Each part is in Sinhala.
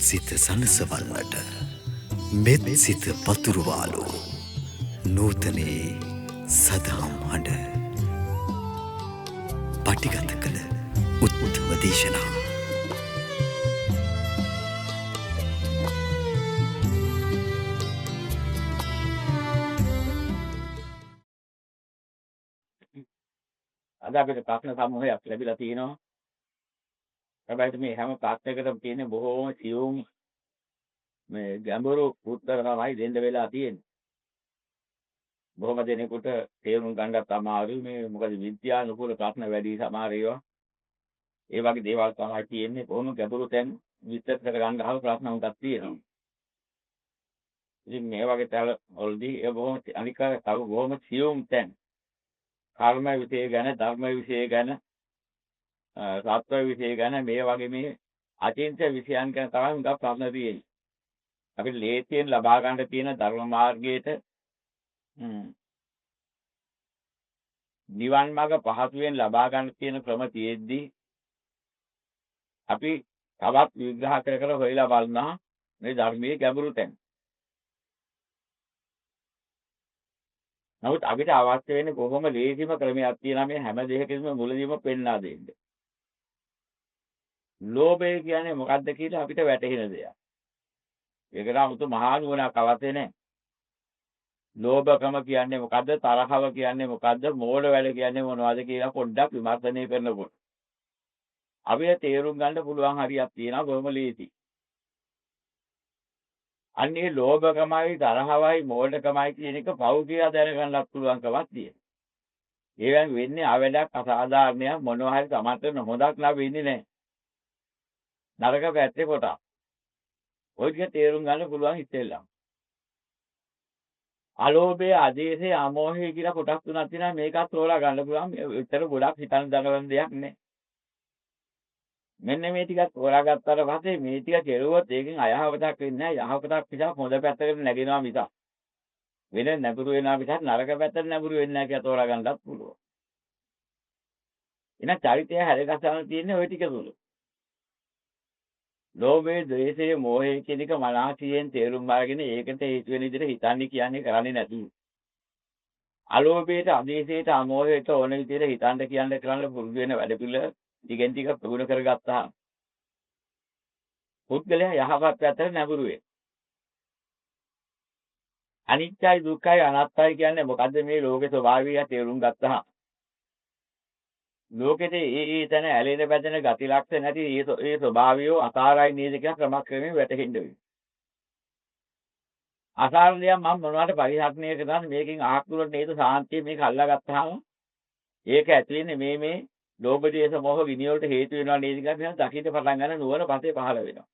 සිත සනසවන්නට මෙත් සිත පතුරවාලු නූතනයේ සදහම් හඬ පටිගත කළ උත්තම දේශනා. අද අපිට ප්‍රශ්න සමූහයක් ලැබිලා තියෙනවා. හැබැයි මේ හැම ප්‍රශ්නයකටම තියෙන බොහෝම සියුම් මේ ගැඹුරු උත්තර තමයි දෙන්න වෙලා තියෙන්නේ. බොහොම දෙනෙකුට තේරුම් ගන්නත් අමාරුයි මේ, මොකද විද්‍යානුකූල ප්‍රශ්න වැඩි සමහර ඒවා. ඒ වගේ දේවල් තමයි තියෙන්නේ. බොහොම ගැඹුරු තැන් විස්තර කරගන්න අහව ප්‍රශ්න හුඟක් තියෙනවා. ඉතින් මේ වගේ තැන් වලදී ඒ බොහොම අනික තව බොහොම සියුම් තැන් කර්ම විෂය ගැන, ධර්ම විෂය ගැන, සත්ව විෂය ගැන මේ වගේ මේ අචින්ත්‍ය විෂයන් ගැන තමයි හුඟක් ප්‍රශ්න තියෙන්නේ. අපිට ලේසියෙන් ලබා ගන්න තියෙන ධර්ම මාර්ගයට නිවන් මාර්ග පහසුවෙන් ලබා ගන්න තියෙන ක්‍රම තියෙද්දි අපි තවත් විග්‍රහ කර කර හොයලා බලනවා මේ ධර්මයේ ගැඹුරු තැන්. නමුත් අපිට අවශ්‍ය වෙන්නේ කොහොම ලේසිම ක්‍රමයක් තියෙනවා මේ හැම දෙයකදීම මුලදීම පෙන්වා දෙන්න. ලෝභය කියන්නේ මොකද්ද කියලා අපිට වැටහෙන දෙයක්. ඒකට 아무තු මහා නුවණක් අවශ්‍ය නැහැ. ලෝභකම කියන්නේ මොකද්ද, තරහව කියන්නේ මොකද්ද, මෝඩ වැඩ කියන්නේ මොනවද කියලා පොඩ්ඩක් විමර්ශනය කරනකොට අපිට තේරුම් ගන්න පුළුවන් හරියක් තියෙනවා බොහොම ලේසි. අන්නේ ලෝභකමයි තරහවයි මෝඩකමයි කියන එක පව් කියලා දැනගන්නත් පුළුවන්කමක් තියෙනවා. ඒවෙන් වෙන්නේ ආවැඩක් අසාධාරණයක් මොනවා හරි තමන්ට හොඳක් නම් වෙන්නේ නැහැ. නරක පැත්තේ කොටක්. ඔය ටික තේරුම් ගන්න පුළුවන් ඉතින්ලා. අලෝභය, අදේශය, අමෝහය කියලා කොටස් තුනක් තියෙනවා. මේකත් තෝරා ගන්න පුළුවන්. විතර ගොඩක් හිතන්න දඟලන දෙයක් නෑ. මෙන්න මේ ටිකත් තෝරාගත්තාට පස්සේ මේ ටික කෙරුවොත් ඒකෙන් අයහපතක් වෙන්නේ නැහැ. යහපතක් මිසක් හොඳ පැත්තකට නැගෙනවා මිසක් වෙන නැඹුරු වෙනවා මිසක් නරක පැත්තට නැඹුරු වෙන්නේ නැහැ කියලා තෝරා ගන්නත් පුළුවන්. එහෙනම් චරිතය හැදගස්සන්න තියෙන්නේ ওই ටික තුල. ලෝභය, ද්වේෂය, මෝහය කියන එක මනසියෙන් තේරුම් අරගෙන ඒකට හේතු වෙන විදිහට හිතන්නේ කියන්නේ කරන්නේ නැතුව. අලෝභයට, අදේශයට, අමෝහයට ඕන විදිහට හිතන්න කියන්න කරන්න පුරුදු වෙන වැඩ පිළිවෙල ටිකෙන් ටික ප්‍රගුණ කරගත්තා. පුද්ගලයා යහපත් පැත්තට නැඹුරු වේ. අනිත්‍යයි, දුක්ඛයි, අනාත්තයි කියන්නේ මොකද්ද මේ ලෝකේ ස්වභාවය තේරුම් ගත්තා. ලෝකෙට ඒ ඒ තැන ඇලෙන බැඳෙන ගති ලක්ෂණ නැති ඒ ස්වභාවය අසාරයි නේද කියලා ක්‍රමක්‍රමයෙන් වැටහෙන්න වෙනවා. අසාර දෙයක් මම මොනවාට පරිහරණය කරනවද මේකෙන් අහක් දුරට නේද සාන්තිය මේක අල්ලාගත්තාම ඒක ඇති වෙන්නේ මේ මේ ලෝභ දේශ මොහ ගිනි වලට හේතු වෙනවා නේද කියලා මෙහෙම දකින්න පටන් ගන්න නුවණ පස්සේ පහළ වෙනවා.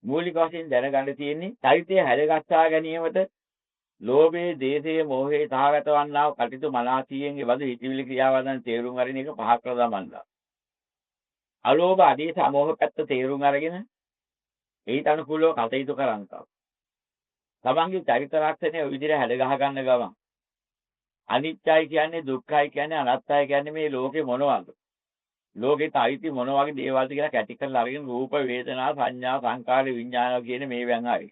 මූලික වශයෙන් දැනගන්න තියෙන්නේ චරිතය හැදගස්සා ගැනීමට ලෝභයේ, දේශයේ, මෝහයේ සහගත වන්නා වූ කටයුතු මනසියෙන් ඒ බඳු හිතවිලි ක්‍රියාවදන් තේරුම් අරගෙන ඒක පහ කර දමන්න. අලෝභ, අදේශ, අමෝහ පැත්ත තේරුම් අරගෙන ඊට අනුකූලව කටයුතු කරන්න. තමන්ගේ චරිත ලක්ෂණය ඔය විදිහට හැඩ ගහ ගන්න ගමන් අනිත්‍යයි කියන්නේ, දුක්ඛයි කියන්නේ, අනාත්තයි කියන්නේ මේ ලෝකේ මොනවද? ලෝකෙට අයිති මොන වගේ දේවල්ද කියලා කැටි කරලා අරගෙන රූප, වේදනා, සංඥා, සංකාර, විඥාන කියන මේවෙන් හරි.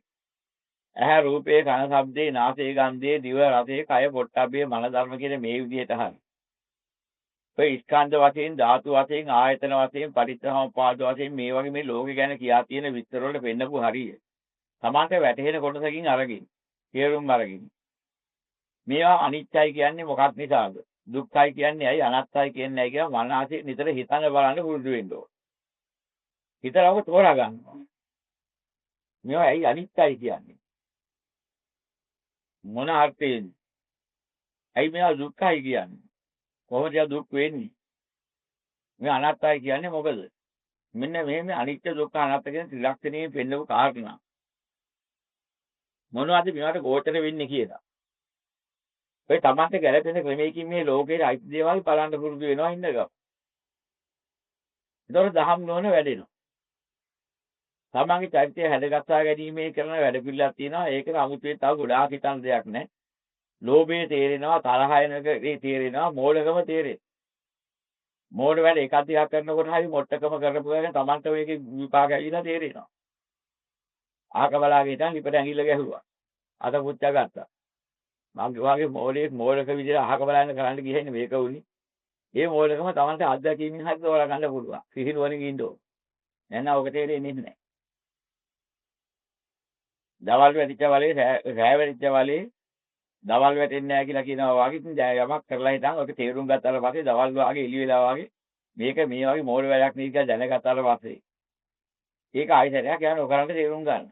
ඇහැ රූපේ, කන ශබ්දේ, නාසය ගන්ධේ, දිව රසේ, කය පොට්ටබ්බේ, මන ධර්ම කියන මේ විදිහට හරි. ඔය ස්කන්ධ වශයෙන්, ධාතු වශයෙන්, ආයතන වශයෙන්, පටිච්චසමුප්පාද වශයෙන් මේ වගේ මේ ලෝකෙ ගැන කියා තියෙන විස්තර වලට පෙන්නපු හරිය. තමන්ට වැටහෙන කොටසකින් අරගෙන, තේරුම් අරගෙන. මේවා අනිත්‍යයි කියන්නේ මොකක් නිසාද? දුක්ඛයි කියන්නේ ඇයි? අනාත්තයි කියන්නේ ඇයි කියලා මනසේ නිතර හිතන්න බලන්න පුරුදු වෙන්න ඕන. හිතලා ඔක තෝරා ගන්න. මේවා ඇයි අනිත්‍යයි කියන්නේ? මොන අර්ථයෙන්ද? ඇයි මේවා දුක්ඛයි කියන්නේ? කොහොමද ඒවා දුක් වෙන්නේ? මේ අනාත්තයි කියන්නේ මොකද? මෙන්න මෙහෙම අනිත්‍ය දුක්ඛ අනාත්ම කියන ත්‍රිලක්ෂණයෙන් පෙන්නපු කාරණා. මොනවද මේවට ගෝචර වෙන්නේ කියලා. ඔය තමන්ට ගැළපෙන ක්‍රමයකින් මේ ලෝකයේ අයිති දේවල් බලන්න පුරුදු වෙනවා ඉන්න ගම. ඒතකොට දහම් නුවණ වැඩෙනවා. තමන්ගේ චරිතය හැදගස්සා ගැනීමේ කරන වැඩ පිළිවෙලක් තියෙනවා. ඒකට අමුතුවෙන් තව ගොඩාක් හිතන්න දෙයක් නැහැ. ලෝභය තේරෙනවා, තරහ එන එක තේරෙනවා, මෝඩකම තේරෙනවා. මෝඩ වැඩ එකක් දෙකක් කරනකොට හරි මොට්ටකම කරපු එක තමන්ට මේකේ විපාක ඇවිල්ලා තේරෙනවා. අහක බලාගෙන ඉතින් ලිපට ඇඟිල්ල ගැහුවා. අත පුච්චා ගත්තා. මං වගේ මෝඩයෙක් මෝඩක විදිහට අහක බලන්න කරන්න ගියන්නේ මේක උනේ. ඒ මෝඩකම තමන්ට අත්දැකීමින් හරි තෝරා ගන්න පුළුවන්. සිහිනුවණින් ඉන්න ඕන. නැත්නම් ඔක තේරෙන්නේ නැහැ. දවල් වැටිච්ච වලේ රෑ වැටිච්ච වලේ දවල් වැටෙන්නේ නැහැ කියලා කියනවා වගේ. ඉතින් දැන් යමක් කරලා හිටන් ඔක තේරුම් ගත්තාට පස්සේ දවල් වාගේ එළි වෙලා වාගේ මේක මේ වගේ මෝඩ වැඩක් නෙවෙයි කියලා දැනගත්තාට පස්සේ ඒක ආයෙ සැරයක් යන ඔකරන්ට තේරුම් ගන්න.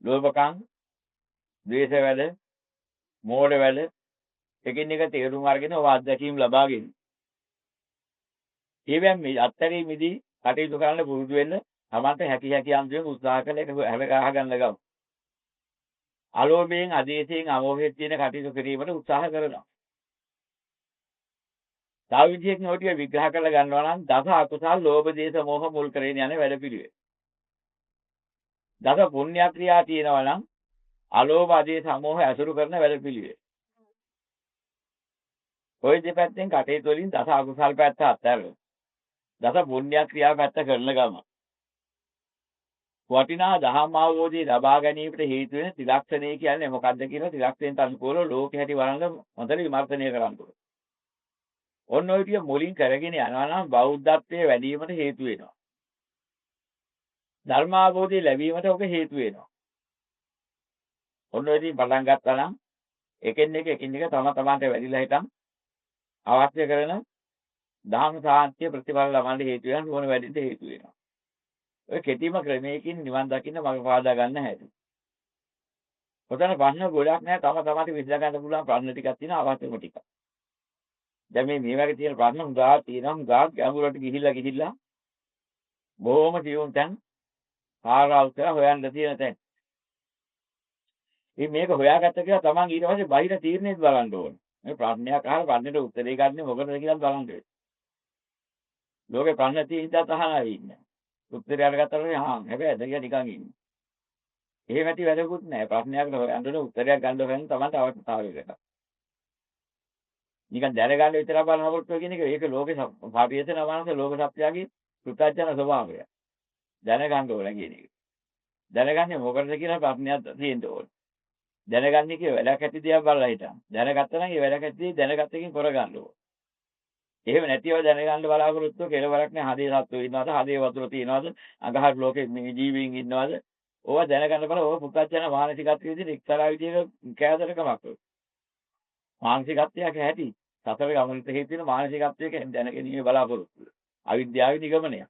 ලෝභකම්, ද්වේෂ වැඩ, මෝඩ වැඩ එකින් එක තේරුම් අරගෙන ඔය අත්දැකීම් ලබාගෙන ඒවෙන් මේ අත්හැරීමේදී කටයුතු කරන්න පුරුදු වෙන්න තමන්ට හැකි හැකි අන්දමේ උත්සාහ කළ එක හැම ගහ ගන්න ගමු. අලෝභයෙන්, අදේශයෙන්, අමෝහයෙන් තියෙන කටයුතු කිරීමට උත්සාහ කරනවා. තව විදිහකින් ඔය ටික විග්‍රහ කරලා ගන්නවා නම් දස අකුසල් ලෝභ, දේශ, මෝහ මුල් කරගෙන යන වැඩ පිළිවෙල. දස පුණ්‍ය ක්‍රියා තියෙනවා නම් අලෝභ, අදේශ, අමෝහ ඇසුරු කරන වැඩ පිළිවෙල. ඔය දෙපැත්තෙන් කටයුතු වලින් දස අකුසල් පැත්ත අත්හැරලා දස පුණ්‍ය ක්‍රියා පැත්ත කරන ගම වටිනා දහම් අවබෝධය ලබා ගැනීමට හේතු වෙන ත්‍රිලක්ෂණය කියන්නේ මොකද්ද කියලා ත්‍රිලක්ෂණයට අනුකූලව ලෝකෙ හැටි බලන්න හොඳට විමර්ශනය කරන්න ඕනේ. ඔන්න ඔය ටික මුලින් කරගෙන යනවා නම් බෞද්ධත්වයේ වැඩි වීමට හේතු වෙනවා. ධර්මාවබෝධය ලැබීමට ඔක හේතු වෙනවා. ඔන්න ඔය ඉතින් පටන් ගත්තා නම් එකින් එක එකින් එක තම තමන්ට වැඩිලා හිටන් අවශ්‍ය කරන ධම්ම සාන්තිය ප්‍රතිඵල ලබන්න හේතු වෙනවා, නුවණ වැඩින්න හේතු වෙනවා. ඔය කෙටිම ක්‍රමයකින් නිවන් දකින්න මඟ පාදා ගන්න හැටි. ඔතන ප්‍රශ්න ගොඩක් නෑ, තම තමන්ට විසඳ ගන්න පුළුවන් ප්‍රශ්න ටිකක් තියෙනවා අවශ්‍යම ටික. දැන් මේ මේ වගේ තියෙන ප්‍රශ්න හුඟා තියෙනවා, හුඟා ගැඹුරට ගිහිල්ලා ගිහිල්ලා බොහොම සියුම් තැන් ආරාවුතර හොයන්න තියෙන තැන්. ඉතින් මේක හොයාගත්ත කියලා තමන් ඊට පස්සේ බාහිර තීරණෙත් බලන්න ඕනේ. මේ ප්‍රශ්නයක් අහලා ප්‍රශ්නෙට උත්තරේ ගන්න මොකටද කියලා බලන්න ඕනේ. ලෝකේ ප්‍රශ්න තියෙන ඉඳලා අහන අය ඉන්නේ. උත්තරය අරගත්තා පස්සේ හා හැබැයි අද කියලා නිකන් ඉන්නේ. එහෙම ඇති වැඩකුත් නෑ. ප්‍රශ්නයකට හොයන්න ඕනේ උත්තරයක් ගන්න හොයන්න තමන්ට අවශ්‍යතාවයකට. නිකන් දැනගන්න විතර බලනකොට කියන එක ඒක ලෝකේ පරිේශන මානස ලෝක සත්‍යයේ කෘතඥ ස්වභාවය. දැනගන්න ඕන කියන එක. දැනගන්නේ මොකටද කියලා ප්‍රශ්නයක් තියෙන්න ඕන. දැනගන්නේ කිය වැඩක් ඇති දෙයක් බලලා හිටන්. දැනගත්තා නම් ඒ වැඩක් ඇති දේ දැනගත් එකකින් කරගන්න ඕන. එහෙම නැතිව දැනගන්න බලාපොරොත්තුව කෙලවරක් නෑ. හදේ සත්වෝ ඉන්නවද? හදේ වතුර තියෙනවද? අඟහරු ලෝකේ මේ ජීවීන් ඉන්නවද? ඕවා දැනගන්න බල ඕවා පුතත්ජන මානසිකත්වයේ විදිහට එක්තරා විදිහක කෑදරකමක් ඔය. මානසිකත්වයක් ඇති. සතර ගමනට හේතු වෙන මානසිකත්වයක දැනගැනීමේ බලාපොරොත්තුව. අවිද්‍යාවේ නිගමනයක්.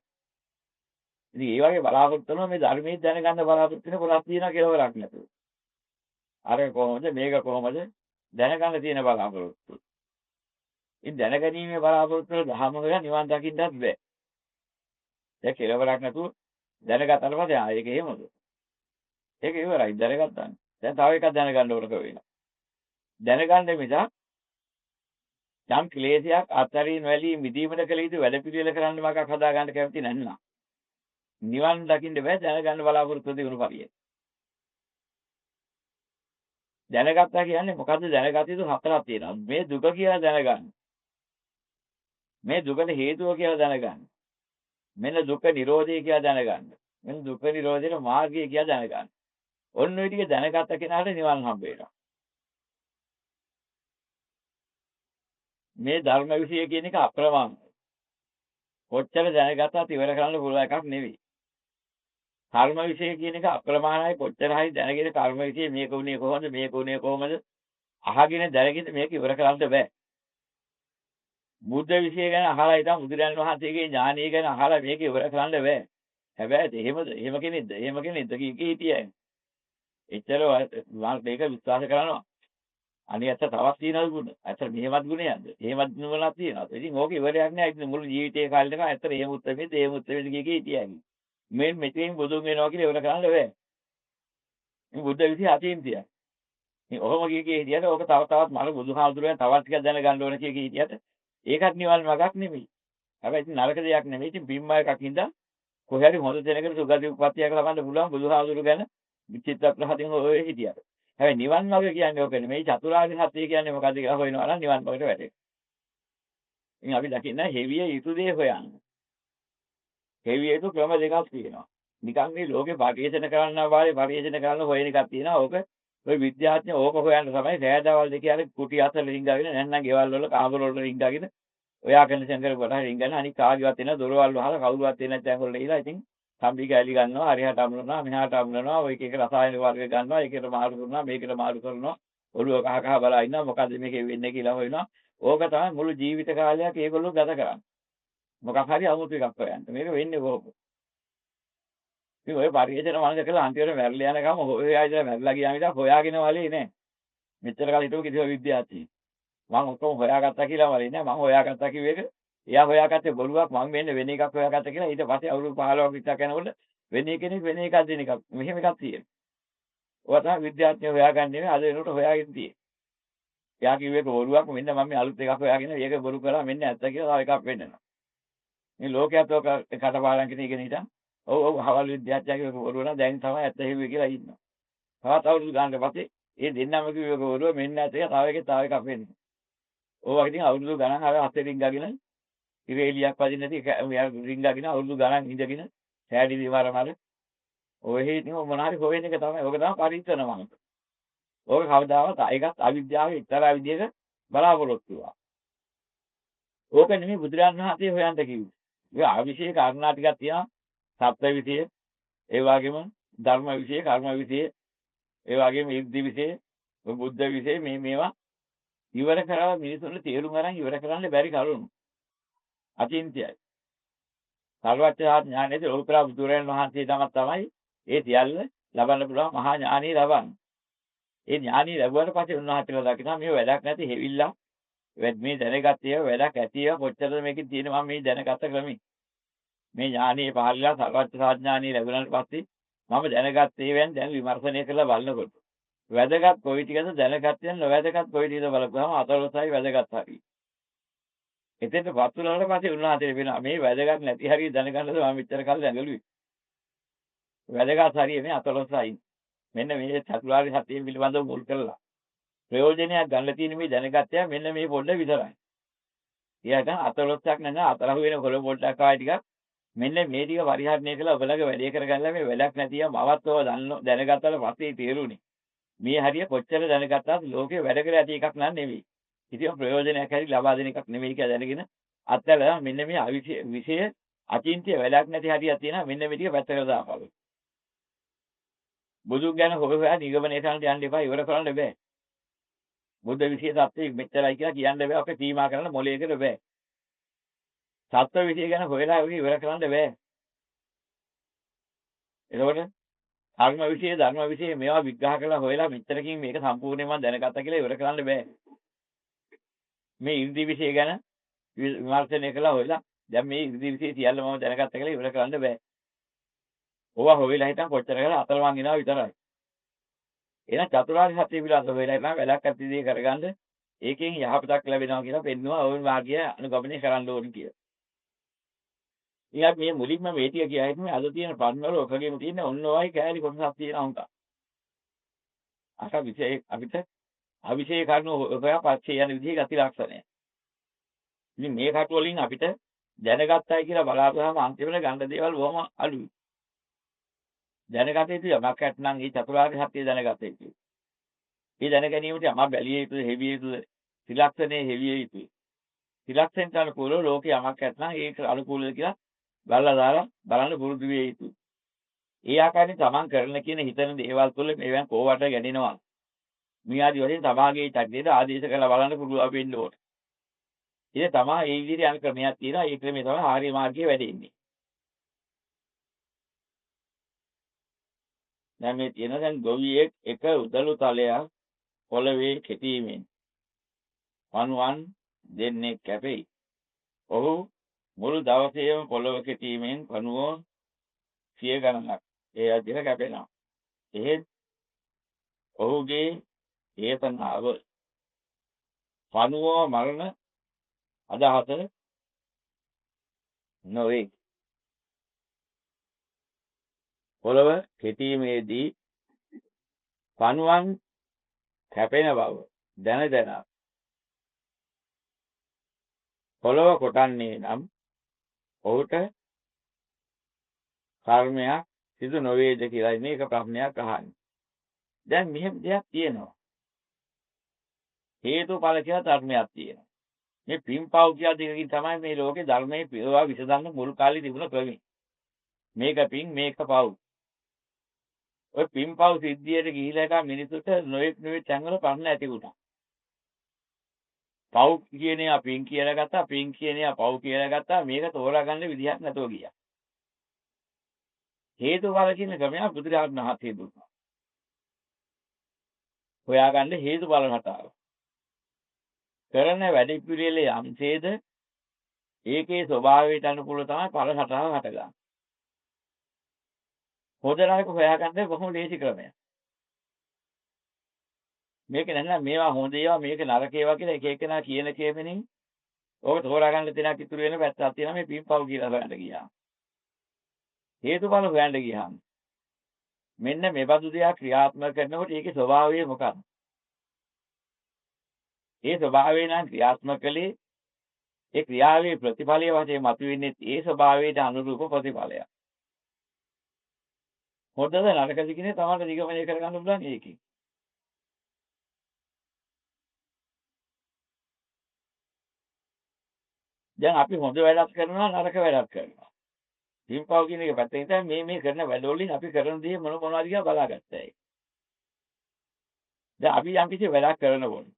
ඉතින් ඒ වගේ බලාපොරොත්තු වෙනවා මේ ධර්මයේ දැනගන්න බලාපොරොත්තු වෙන කොටස් තියෙනවා කෙලවරක් නැතුව. අර කොහොමද මේක කොහොමද දැනගන්න තියෙන බලාපොරොත්තු. ඉතින් දැනගැනීමේ බලාපොරොත්තු වල දහම හොයා නිවන් දකින්නත් බෑ. දැන් කෙලවරක් නැතුව දැනගත්තට පස්සේ ආ ඒක එහෙමද? ඒක ඉවරයි දැනගත්තානේ. දැන් තව එකක් දැනගන්න ඕනක වෙනවා. දැනගන්න මිසක් යම් ක්ලේශයක් අතරින් වැළී මිදීමට කළ යුතු වැඩ පිළිවෙල කරන්න මගක් හදා ගන්න කැමති නැන්නම් නිවන් දකින්න බෑ දැනගන්න බලාපොරොත්තු තිබුණු පරිය. දැනගත්තා කියන්නේ මොකද්ද? දැනගත යුතු හතරක් තියෙනවා. මේ දුක කියලා දැනගන්න. මේ දුකට හේතුව කියලා දැනගන්න. මෙන්න දුක්ඛ නිරෝධය කියලා දැනගන්න. මෙන්න දුක්ඛ නිරෝධයට මාර්ගය කියලා දැනගන්න. ඔන්න ඔය ටික දැනගත්ත කෙනාට නිවන් හම්බ වෙනවා. මේ ධර්ම විෂය කියන එක අප්‍රමාණයි. කොච්චර දැනගත්තත් ඉවර කරන්න පුළුවන් එකක් නෙවෙයි. කර්ම විෂය කියන එක අප්‍රමාණයි. කොච්චර හරි දැනගෙන කර්ම විෂය මේක උනේ කොහොමද මේක උනේ කොහොමද අහගෙන දැනගෙන මේක ඉවර කරන්න බෑ. බුද්ධ විෂය ගැන අහලා ඉතින් බුදුරජාණන් වහන්සේගේ ඥානීය ගැන අහලා මේක ඉවර කරන්න බෑ. හැබැයි එහෙමද එහෙම කෙනෙක්ද එහෙම කෙනෙක්ද කී කී හිටියයි. එච්චර මම මේක විශ්වාස කරනවා. අනේ ඇත්ත තවත් තියෙනවද ගුණ? ඇත්ත මෙහෙමත් ගුණයක්ද? එහෙමත් නුවණක් තියෙනවද? ඉතින් ඕක ඉවරයක් නෑ. ඉතින් මුළු ජීවිතේ කාලෙකම ඇත්තට එහෙම උත්තරෙද එහෙම උත්තරෙද කිය කී හිටියයි. මේ මෙතෙන් බුදුන් වෙනවා කියලා ඉවර කරන්න බෑ. මේ බුද්ධ විෂය අතීන්තියයි. ඉතින් ඔහොම කිය කී හිටියට ඕක තව තවත් මර බුදුහාමුදුරුවෝ තවත් ටිකක් දැනගන්න ඕන කිය කී හිටියට ඒකත් නිවන් මාර්ගක් නෙමෙයි. හැබැයි ඉතින් නරක දෙයක් නෙමෙයි. ඉතින් බිම්ම එකක් හින්දා කොහේ හරි හොඳ තැනකට සුගති උප්පත්තියක් ලබන්න පුළුවන් බුදුහාමුදුරුවෝ ගැන චිත්ත ප්‍රහතින් ඔය හිටියට. හැබැයි නිවන් මාර්ග කියන්නේ ඕක නෙමෙයි. චතුරාර්ය සත්‍ය කියන්නේ මොකද්ද කියලා හොයනවා නම් නිවන් මාර්ගයට වැටෙනවා. ඉතින් අපි දකින්න හෙවිය යුතු දේ හොයන්න. හෙවිය යුතු ක්‍රම දෙකක් තියෙනවා. නිකන් මේ ලෝකේ පරිශන කරන්න වාගේ පරිශන කරන්න හොයන එකක් තියෙනවා. ඕක ඔය විද්‍යාඥයෝ ඕක හොයන්න තමයි රෑ දවල් දෙකේ අර කුටි අතර රිංගාගෙන නැත්නම් ගෙවල් වල කාමර වල රිංගාගෙන ඔයා කන්ඩිෂන් කරපුවට හරි රිංගන අනික කාගේවත් එන දොරවල් වහලා කවුරුවත් එන්නේ නැත්නම් වල ගිහලා ඉතින් කම්බි කෑලි ගන්නවා, හරියට අමුණනවා, මෙහාට අමුණනවා, ඔය එක එක රසායන වර්ග ගන්නවා, ඒකට මාරු කරනවා, මේකට මාරු කරනවා, ඔළුව කහ කහ බලා ඉන්නවා, මොකද්ද මේකේ වෙන්නේ කියලා හොයනවා. ඕක තමයි මුළු ජීවිත කාලයක් ඒගොල්ලෝ ගත කරන්නේ. මොකක් හරි අමුතු එකක් හොයන්න. මේක වෙන්නේ කොහොමද? ඉතින් ඔය පරිේශන මනස කරලා අන්තිමට මැරලා යනකම් හොය හොයා ඉඳලා මැරලා ගියාම ඉතින් හොයාගෙන වලේ නෑ. මෙච්චර කාලෙ හිටපු කිසිම විද්‍යාඥයෙක්. මං ඔක්කොම හොයාගත්තා කියලා වලේ නෑ. මං හොයාගත්තා කිව්ව එක එයා හොයාගත්තේ බොරුවක්, මං වෙන්නේ වෙන එකක් හොයාගත්තා කියලා. ඊට පස්සේ අවුරුදු 15ක් 20ක් යනකොට වෙන කෙනෙක් වෙන එකක් දෙන එකක් මෙහෙම එකක් තියෙනවා. ඔවා තමයි විද්‍යාඥයෝ හොයාගන්නේ නෙවෙයි අද වෙනකොට හොයාගෙන තියෙන්නේ. එයා කිව්ව එක බොරුවක්, මෙන්න මම මේ අලුත් එකක් හොයාගෙන ඒක බොරු කරා මෙන්න ඇත්ත කියලා තව එකක් වෙන්නනවා. මේ ලෝකයේත් ඔක කටපාඩම් කියන ඉගෙන හිටන් ඔව් ඔව් හවල් විද්‍යාඥයා කිව්ව එක බොරුව නම් දැන් තමයි ඇත්ත හෙව්වේ කියලා ඉන්නවා. තවත් අවුරුදු ගානකට පස්සේ ඒ දෙන්නම කිව්ව එක බොරුව මෙන්න ඇත්ත කියලා තව එකේ තව එකක් වෙන්නේ. ඕවා ඉතින් අවුරුදු ගණන් අර අතේ රිංගගෙන ඉර එළියක් වදින්න නැති රිංගගෙන අවුරුදු ගණන් ඉඳගෙන සෑඩි විවර මර ඔය ඉතින් මොන හරි හොයන එක තමයි. ඔක තමයි පරිස්සන මනස. ඕක කවදාවත් ඒකත් අවිද්‍යාවේ එක්තරා විදියක බලාපොරොත්තුවක්. ඕක නෙමෙයි බුදුරජාණන් වහන්සේ හොයන්න කිව්වේ. ඔය ආවිෂයේ කාරණා ටිකක් තියෙනවා. සත්‍ය විෂය, ඒ වගේම ධර්ම විෂය, කර්ම විෂය, ඒ වගේම ඉර්ධි විෂය, බුද්ධ විෂය මේ මේවා ඉවර කරලා මිනිසුන්ට තේරුම් අරන් ඉවර කරන්න බැරි කරුණු. අචින්ත්‍යයි. සර්වඥ ඥානයේ ලෝතර බුදුරජාණන් වහන්සේ තමයි ඒ සියල්ල ලබන්න පුළුවන් මහා ඥානිය ලබන්නේ. ඒ ඥානිය ලැබුවට පස්සේ උන්වහන්සේලා දකිනවා මේ වැඩක් නැති හෙවිල්ලා මේ දැනගත් ඒවා වැඩක් ඇති ඒවා කොච්චරද මේකේ තියෙන මම මේ දැනගත ක්‍රමي. මේ ඥානිය පහළලා සර්වඥ ඥානිය ලැබුණාට පස්සේ මම දැනගත් ඒවාන් දැන් විමර්ශනය කරලා බලනකොට වැදගත් කොයි ටිකද දැනගත්තේ නොවැදගත් කොයි ටිකද බලපුවාම අතලොස්සයි වැදගත් හරි. එතෙන්ට පත් වුණාට පස්සේ උන්වහන්සේට වෙනවා මේ වැදගත් නැති හරිය දැනගන්නද මම මෙච්චර කල් දඟලුවේ. වැදගත් හරිය මේ අතලොස්සයි. මෙන්න මේ චතුරාර්ය සත්‍ය පිළිබඳව මුල් කරලා ප්‍රයෝජනයක් ගන්න තියෙන මේ දැනගත්තයා මෙන්න මේ පොඩ්ඩ විතරයි. ඊළඟ අතලොස්සක් නැන අතරහු වෙන කොළ පොඩ්ඩක් ආයි ටිකක් මෙන්න මේ ටික පරිහරණය කළා ඔබලගේ වැඩේ කරගන්නලා මේ වැඩක් නැතිව මවත් ඔව දැනගත්තට පස්සේ තේරුණේ. මේ හරිය කොච්චර දැනගත්තත් ලෝකේ වැඩ කර ඇති එකක් නන් නෙවෙයි. කිසිම ප්‍රයෝජනයක් හරි ලබා දෙන එකක් නෙවෙයි කියලා දැනගෙන අත්හැරලා මෙන්න මේ අවිෂය අචින්ත්‍ය වැඩක් නැති හරියක් තියෙනවා මෙන්න මේ ටික පැත්තකට දාපන්. බුදුන් ගැන හොය හොයා නිගමනය කරන්න යන්න එපා, ඉවර කරන්න බෑ. බුද්ධ විෂය සත්‍ය මෙච්චරයි කියලා කියන්න බෑ, අපේ සීමා කරන්න මොලේකට බෑ. සත්‍ය විෂය ගැන හොයලා ඉවර කරන්න බෑ. එතකොට කර්ම විෂය ධර්ම විෂය මේවා විග්‍රහ කරලා හොයලා මෙච්චරකින් මේක සම්පූර්ණයෙන්ම දැනගත්තා කියලා ඉවර කරන්න බෑ. මේ ඉර්ධි විෂය ගැන විමර්ශනය කළා හොයලා දැන් මේ ඉර්ධි විෂය සියල්ල මම දැනගත්තා කියලා ඉවර කරන්න බෑ. ඕවා හොයලා හිටන් කොච්චර කරලා අතරමං එනවා විතරයි. එහෙනම් චතුරාර්ය සත්‍ය පිළිබඳව හොයලා හිටන් වැඩක් ඇති දේ කරගන්න ඒකෙන් යහපතක් ලැබෙනවා කියලා පෙන්නවා ওই මාර්ගය අනුගමනය කරන්න ඕනි කියලා. ඉතින් අපි මේ මුලින්ම මේ ටික කියා හිටියේ අද තියෙන ප්‍රශ්න වල ඔකගෙම තියෙන ඔන්න ඔයයි කෑලි කොටසක් තියෙන හුඟක්. අර විෂය අපිට අවිෂය කරුණු හොයා පස්සේ යන විදිහේ ගති ලක්ෂණය. ඉතින් මේ කටු වලින් අපිට දැනගත්තයි කියලා බලාපුවාම අන්තිමට ගන්න දේවල් බොහොම අඩුයි. දැනගත යුතු යමක් ඇත්නම් ඒ චතුරාර්ය සත්‍ය දැනගත යුතුයි. මේ දැන ගැනීමට යමක් බැලිය යුතුද, හෙවිය යුතුද, ත්‍රිලක්ෂණේ හෙවිය යුතුයි. ත්‍රිලක්ෂණයට අනුකූලව ලෝකේ යමක් ඇත්නම් ඒක අනුකූලද කියලා බලලා දාලා බලන්න පුරුදු විය යුතුයි. ඒ ආකාරයෙන් තමන් කරන කියන හිතන දේවල් තුළ මේවෙන් කෝවට ගැනෙනවා. මේ ආදි වශයෙන් තමාගේ චරිතයට ආදේශ කරලා බලන්න පුළුවන් වෙන්න ඕන. ඉතින් තමා ඒ විදිහට යන ක්‍රමයක් තියෙනවා. ඒ ක්‍රමය තමයි ආර්ය මාර්ගයේ වැඩෙන්නේ. දැන් මේ තියෙන දැන් ගොවියෙක් එක උදළු තලයක් පොළවේ කෙටීමෙන් පණුවන් දෙන්නෙක් කැපෙයි. ඔහු මුළු දවසේම පොළව කෙටීමෙන් පණුවෝ සිය ගණනක් ඒ අදිර කැපෙනවා. එහෙත් ඔහුගේ චේතනාව පණුවෝ මරණ අදහස නොවේ. පොළව කෙටීමේදී පණුවන් කැපෙන බව දැන දැන පොළව කොටන්නේ නම් ඔහුට කර්මයක් සිදු නොවේද කියලා මේක ප්‍රශ්නයක් අහන්නේ. දැන් මෙහෙම දෙයක් තියෙනවා. හේතුඵල කියලා ධර්මයක් තියෙනවා. මේ පින්පව් කියලා දෙකකින් තමයි මේ ලෝකේ ධර්මයේ පියවා විසඳන්න මුල් කාලේ තිබුණ ක්‍රමය. මේක පින් මේක පව්. ඔය පින්පව් සිද්ධියට ගිහිලා එක මිනිසුන්ට නොයෙක් නොයෙක් තැන්වල ප්‍රශ්න ඇති වුණා. පව් කියන ඒවා පින් කියලා ගත්තා, පින් කියන ඒවා පව් කියලා ගත්තා. මේක තෝරා ගන්න විදිහක් නැතුව ගියා. හේතුඵල කියන ක්‍රමය බුදුරජාණන් වහන්සේ දුන්නා. හොයාගන්න හේතුඵල රටාව. කරන වැඩ පිළිවෙල යම්සේද ඒකේ ස්වභාවයට අනුකූලව තමයි ඵල රටාව හටගන්නේ. හොඳ නරක හොයාගන්න බොහොම ලේසි ක්‍රමයක්. මේක නෑ මේවා හොඳ ඒවා මේක නරක ඒවා කියලා එක එකනා කියන කේමෙනින් ඕක තෝරා ගන්න තැනක් ඉතුරු වෙන පැත්තක් තියෙනවා මේ පින්පව් කියලා හොයන්න ගියාම. හේතුඵල හොයන්න ගියාම මෙන්න මේ බඳු දෙයක් ක්‍රියාත්මක කරනකොට ඒකේ ස්වභාවය මොකක්ද? ඒ ස්වභාවය නම් ක්‍රියාත්මක කළේ ඒ ක්‍රියාවේ ප්‍රතිඵලය වශයෙන් මතුවෙන්නේ ඒ ස්වභාවයට අනුරූප ප්‍රතිඵලයක්. හොඳද නරකද කියන එක තමයි නිගමනය කරගන්න පුළුවන් ඒකෙන්. දැන් අපි හොඳ වැඩක් කරනවා නරක වැඩක් කරනවා. පින්පව් කියන එක පැත්තකින් තමයි මේ මේ කරන වැඩ වලින් අපි කරන දේ මොන මොනවද කියලා බලාගත්තා. දැන් අපි යම් කිසි වැඩක් කරනකොට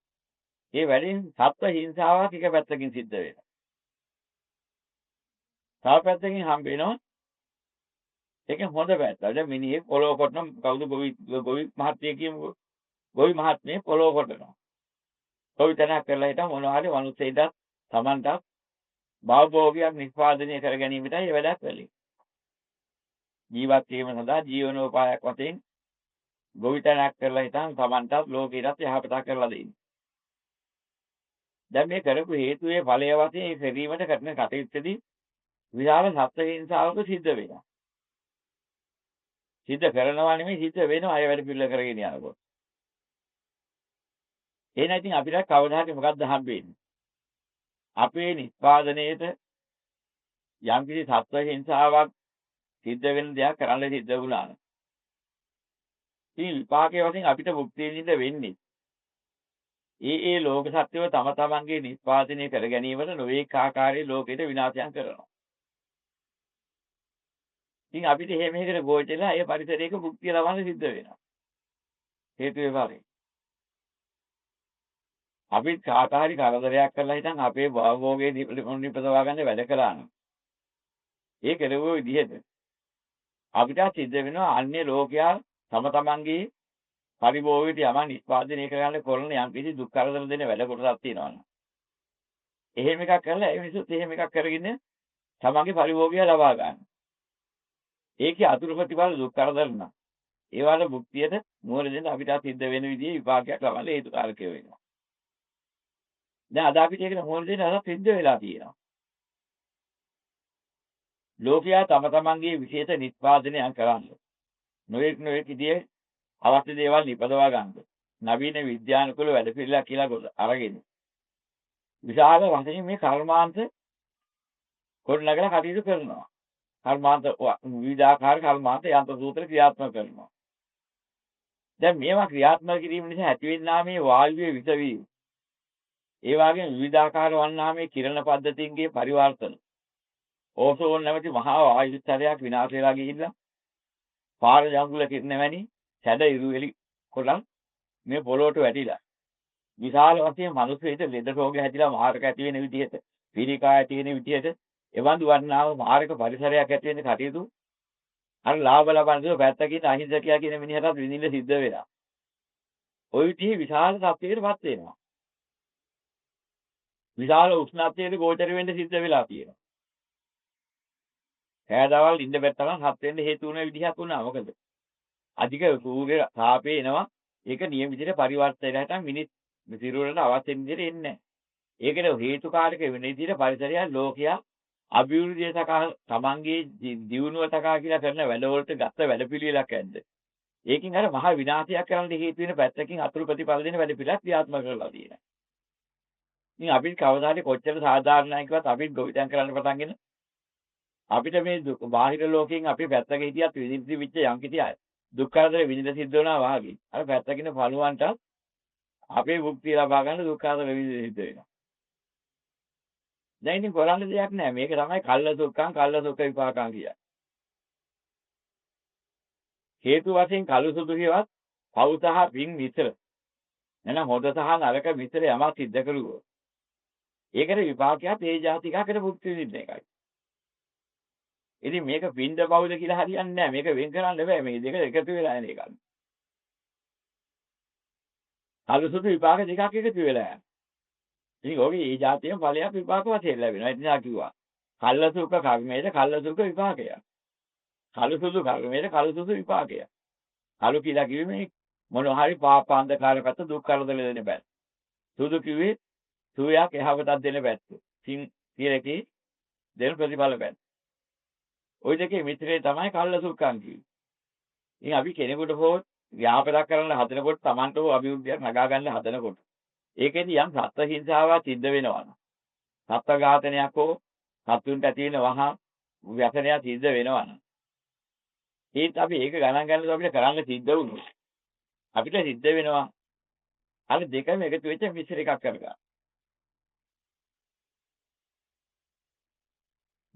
ඒ වැඩෙන් සත්ව හිංසාවක් එක පැත්තකින් සිද්ධ වෙනවා. තව පැත්තකින් හම්බ වෙනවා ඒකෙන් හොඳ පැත්ත. දැන් මිනිහෙක් පොළොව කොටන කවුද ගොවි ගොවි මහත්මිය කියමුකෝ. ගොවි මහත්මිය පොළොව කොටනවා. ගොවි තැනක් කරලා හිටන් මොනවා හරි මනුස්සයෙක්ටත් Tamanටත් භවභෝගයක් නිෂ්පාදනය කර ගැනීමටයි ඒ වැඩක් වෙන්නේ. ජීවත් වීම සඳහා ජීවනෝපායක් වශයෙන් ගොවිතැනක් කරලා හිටන් Tamanටත් ලෝකෙටත් යහපතක් කරලා දෙන්නේ. දැන් මේ කරපු හේතුවේ ඵලය වශයෙන් ඒ කිරීමට කරන කටයුත්තේදී විශාල සත්ව හිංසාවක සිද්ධ වෙනවා. සිද්ධ කරනවා නෙමෙයි සිද්ධ වෙනවා අය වැඩ පිළිවෙල කරගෙන යනකොට. එහෙනම් ඉතින් අපිට කවදා හරි මොකද්ද හම්බෙන්නේ? අපේ නිෂ්පාදනයේට යම්කිසි සත්ව හිංසාවක් සිද්ධ වෙන දෙයක් කරන්න සිද්ධ වුණා නම් ඉතින් විපාකයේ වශයෙන් අපිට භුක්ති විඳින්න වෙන්නේ ඒ ඒ ලෝක සත්‍යව තම තමන්ගේ නිෂ්පාදනය කර ගැනීමට නොවේක් ආකාරයේ ලෝකෙට විනාශයන් කරනවා. ඉතින් අපිට එහෙම එකකට ගෝචරලා ඒ පරිසරයක භුක්තිය ලබන්න සිද්ධ වෙනවා. හේතු වේවාරේ. අපි කාට හරි කරදරයක් කරලා හිටන් අපේ භවභෝගයේ නිපදවා ගන්න වැඩ කළා නම් ඒ කෙරුවෝ විදිහට අපිට සිද්ධ වෙනවා අන්‍ය ලෝකයා තම තමන්ගේ පරිභෝගයට යමක් නිෂ්පාදනය කරගන්න කරන යම් කිසි දුක් කරදර දෙන වැඩ කොටසක් තියෙනවා නම් එහෙම එකක් කරලා ඒ මිනිස්සුත් එහෙම එකක් කරගෙන තමන්ගේ පරිභෝගය ලබා ගන්න. ඒකේ අතුරු ප්‍රතිඵල දුක් කරදර නම් ඒ වගේ භුක්තියට මුහුණ දෙන්න අපිට සිද්ධ වෙන විදිහේ විපාකයක් ලබන්න හේතුකාරකය වෙනවා. දැන් අද අපිට ඒකට මුහුණ දෙන්න අද සිද්ධ වෙලා තියෙනවා. ලෝකයා තම තමන්ගේ විශේෂ නිෂ්පාදනයන් කරන්න. නොයෙක් නොයෙක් විදිහේ අවශ්‍ය දේවල් නිපදවා ගන්න. නවීන විද්‍යානුකූල වැඩපිළිවෙලක් කියලා අරගෙන විශාල වශයෙන් මේ කර්මාන්ත ගොඩනගලා කටයුතු කරනවා. කර්මාන්ත විවිධාකාර කර්මාන්ත යන්ත්‍ර සූත්‍ර ක්‍රියාත්මක කරනවා. දැන් මේවා ක්‍රියාත්මක කිරීම නිසා ඇතිවෙනා මේ වායුවේ විෂ වීම. ඒ වගේම විවිධාකාර වන්නා මේ කිරණ පද්ධතීන්ගේ පරිවර්තන. ඕසෝන් නැමැති මහා වායු ස්තරයක් විනාශ වෙලා ගිහිල්ලා පාර ජංගුල කිරණ වැනි සැඩ ඉරු එලි කොටන් මේ පොළොවට වැටිලා විශාල වශයෙන් මනුස්ස හිත ලෙඩ රෝග හැදිලා මාරක ඇති වෙන විදිහට, පීඩිකා ඇති වෙන විදිහට එවඳු වන්නාව මාරක පරිසරයක් ඇති වෙන කටයුතු අර ලාභ ලබන දේ පැත්තකින් අහිංසකයා කියන මිනිහටත් විඳින්න සිද්ධ වෙලා. ඔය විදිහේ විශාල තත්ත්වයකටපත් වෙනවා. විශාල උෂ්ණත්වයට ගෝචර වෙන්න සිද්ධ වෙලා තියෙනවා. රෑ දවල් ඉන්න බැරි තරම් හත් වෙන්න හේතු වුණ විදිහක් වුණා. මොකද අධික සූර්ය තාපය එනවා. ඒක නියම විදිහට පරිවර්තනය නැත්නම් මිනිස් සිරුරට අවශ්‍ය විදිහට එන්නේ නැහැ. ඒකට හේතුකාරක වෙන විදිහට පරිසරය ලෝකයා අභිවෘද්ධිය සකා තමන්ගේ දියුණුව සකා කියලා කරන වැඩවලට ගත්ත වැඩපිළිවෙලක් ඇද්ද. ඒකෙන් අර මහා විනාශයක් කරන්න හේතු වෙන පැත්තකින් අතුරු ප්‍රතිඵල දෙන වැඩපිළිවෙලක් ක්‍රියාත්මක කරලා තියෙනවා. ඉතින් අපි කවදා හරි කොච්චර සාධාරණයි කිව්වත් අපිත් ගොවිතැන් කරන්න පටන්ගෙන අපිට මේ බාහිර ලෝකයෙන් අපි පැත්තක හිටියත් විඳින්න තිබිච්ච යම් කිසි අය දුක් කරදර විඳින්න සිද්ධ වෙනවා වාගේ. අර පැත්තකින් පළුවන්ට අපේ භුක්තිය ලබා ගන්න දුක් කරදර විඳින්න සිද්ධ වෙනවා. දැන් ඉතින් කරන්න දෙයක් නෑ. මේක තමයි කල්ල සුඛං කල්ල සුඛ විපාකං කියන්නේ. හේතු වශයෙන් කළු සුදු කියවත් පව් සහ පින් මිශ්‍ර. එහෙනම් හොඳ සහ නරක මිශ්‍ර යමක් සිද්ධ කරුවොත් ඒකට විපාකයක් ඒ ජාතිකයකට භුක්ති විඳින්න එකයි. ඉතින් මේක පින්ද පවුද කියලා හරියන්නේ නැහැ. මේක වෙන් කරන්න බෑ. මේ දෙක එකතු වෙලා යන එකක්. කළු සුදු විපාක දෙකක් එකතු වෙලා යනවා. ඉතින් ඔගේ ඒ ජාතියෙන් ඵලයක් විපාක වශයෙන් ලැබෙනවා. ඒ නිසා කිව්වා කල්ල සුඛ කර්මයේද කල්ල සුඛ විපාකය. කළු සුදු කර්මයේද කළු සුදු විපාකය. කළු කියලා කිව්වේ මේ මොන හරි පාපාන්ධකාර පැත්ත දුක් කරදර දෙන පැත්ත. සුදු කිව්වේ සුවයක් යහපතක් දෙන පැත්ත. සින් කියලා දෙන ප්‍රතිඵල පැත්ත. ওই දෙකේ මිශ්‍රේ තමයි කල්ල සුඛං කිව්වේ. ඉතින් අපි කෙනෙකුට හෝ ව්‍යාපදක් කරන්න හදනකොට Tamanට හෝ අභිවෘද්ධියක් නගා ගන්න හදනකොට ඒකෙදි යම් සත්ව හිංසාවක් සිද්ධ වෙනවා නම් සත්ව ඝාතනයක් හෝ සත්තුන්ට ඇති වෙන වහ ව්‍යසනයක් සිද්ධ වෙනවා නම් ඒත් අපි ඒක ගණන් ගන්නකොට අපිට කරන්න සිද්ධ වුණොත් අපිට සිද්ධ වෙනවා අර දෙකම එකතු වෙච්ච මිශ්‍ර එකක් කරගන්න.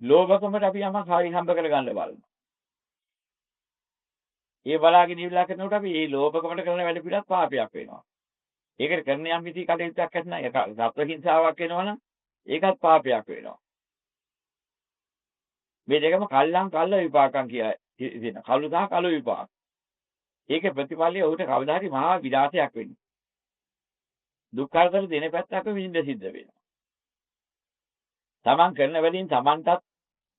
ලෝභකමට අපි යමක් හරි හම්බ කරගන්න බලනවා. ඒ බලාගෙන ඉවිලා කරනකොට අපි මේ ලෝභකමට කරන වැඩ පිළිවෙලත් පාපයක් වෙනවා. ඒකට කරන යම් කිසි කටයුත්තක් නැත්නම් ඒක සත්ව හිංසාවක් වෙනවනම් ඒකත් පාපයක් වෙනවා. මේ දෙකම කල්ලං කල්ල විපාකං කියලා කියන කළු සහ කළු විපාක. ඒකේ ප්‍රතිඵලය ඔහුට කවදා හරි මහා විනාශයක් වෙන්නේ. දුක් කරදර දෙන පැත්තක විඳින්න සිද්ධ වෙනවා. තමන් කරන වැඩින් තමන්ටත්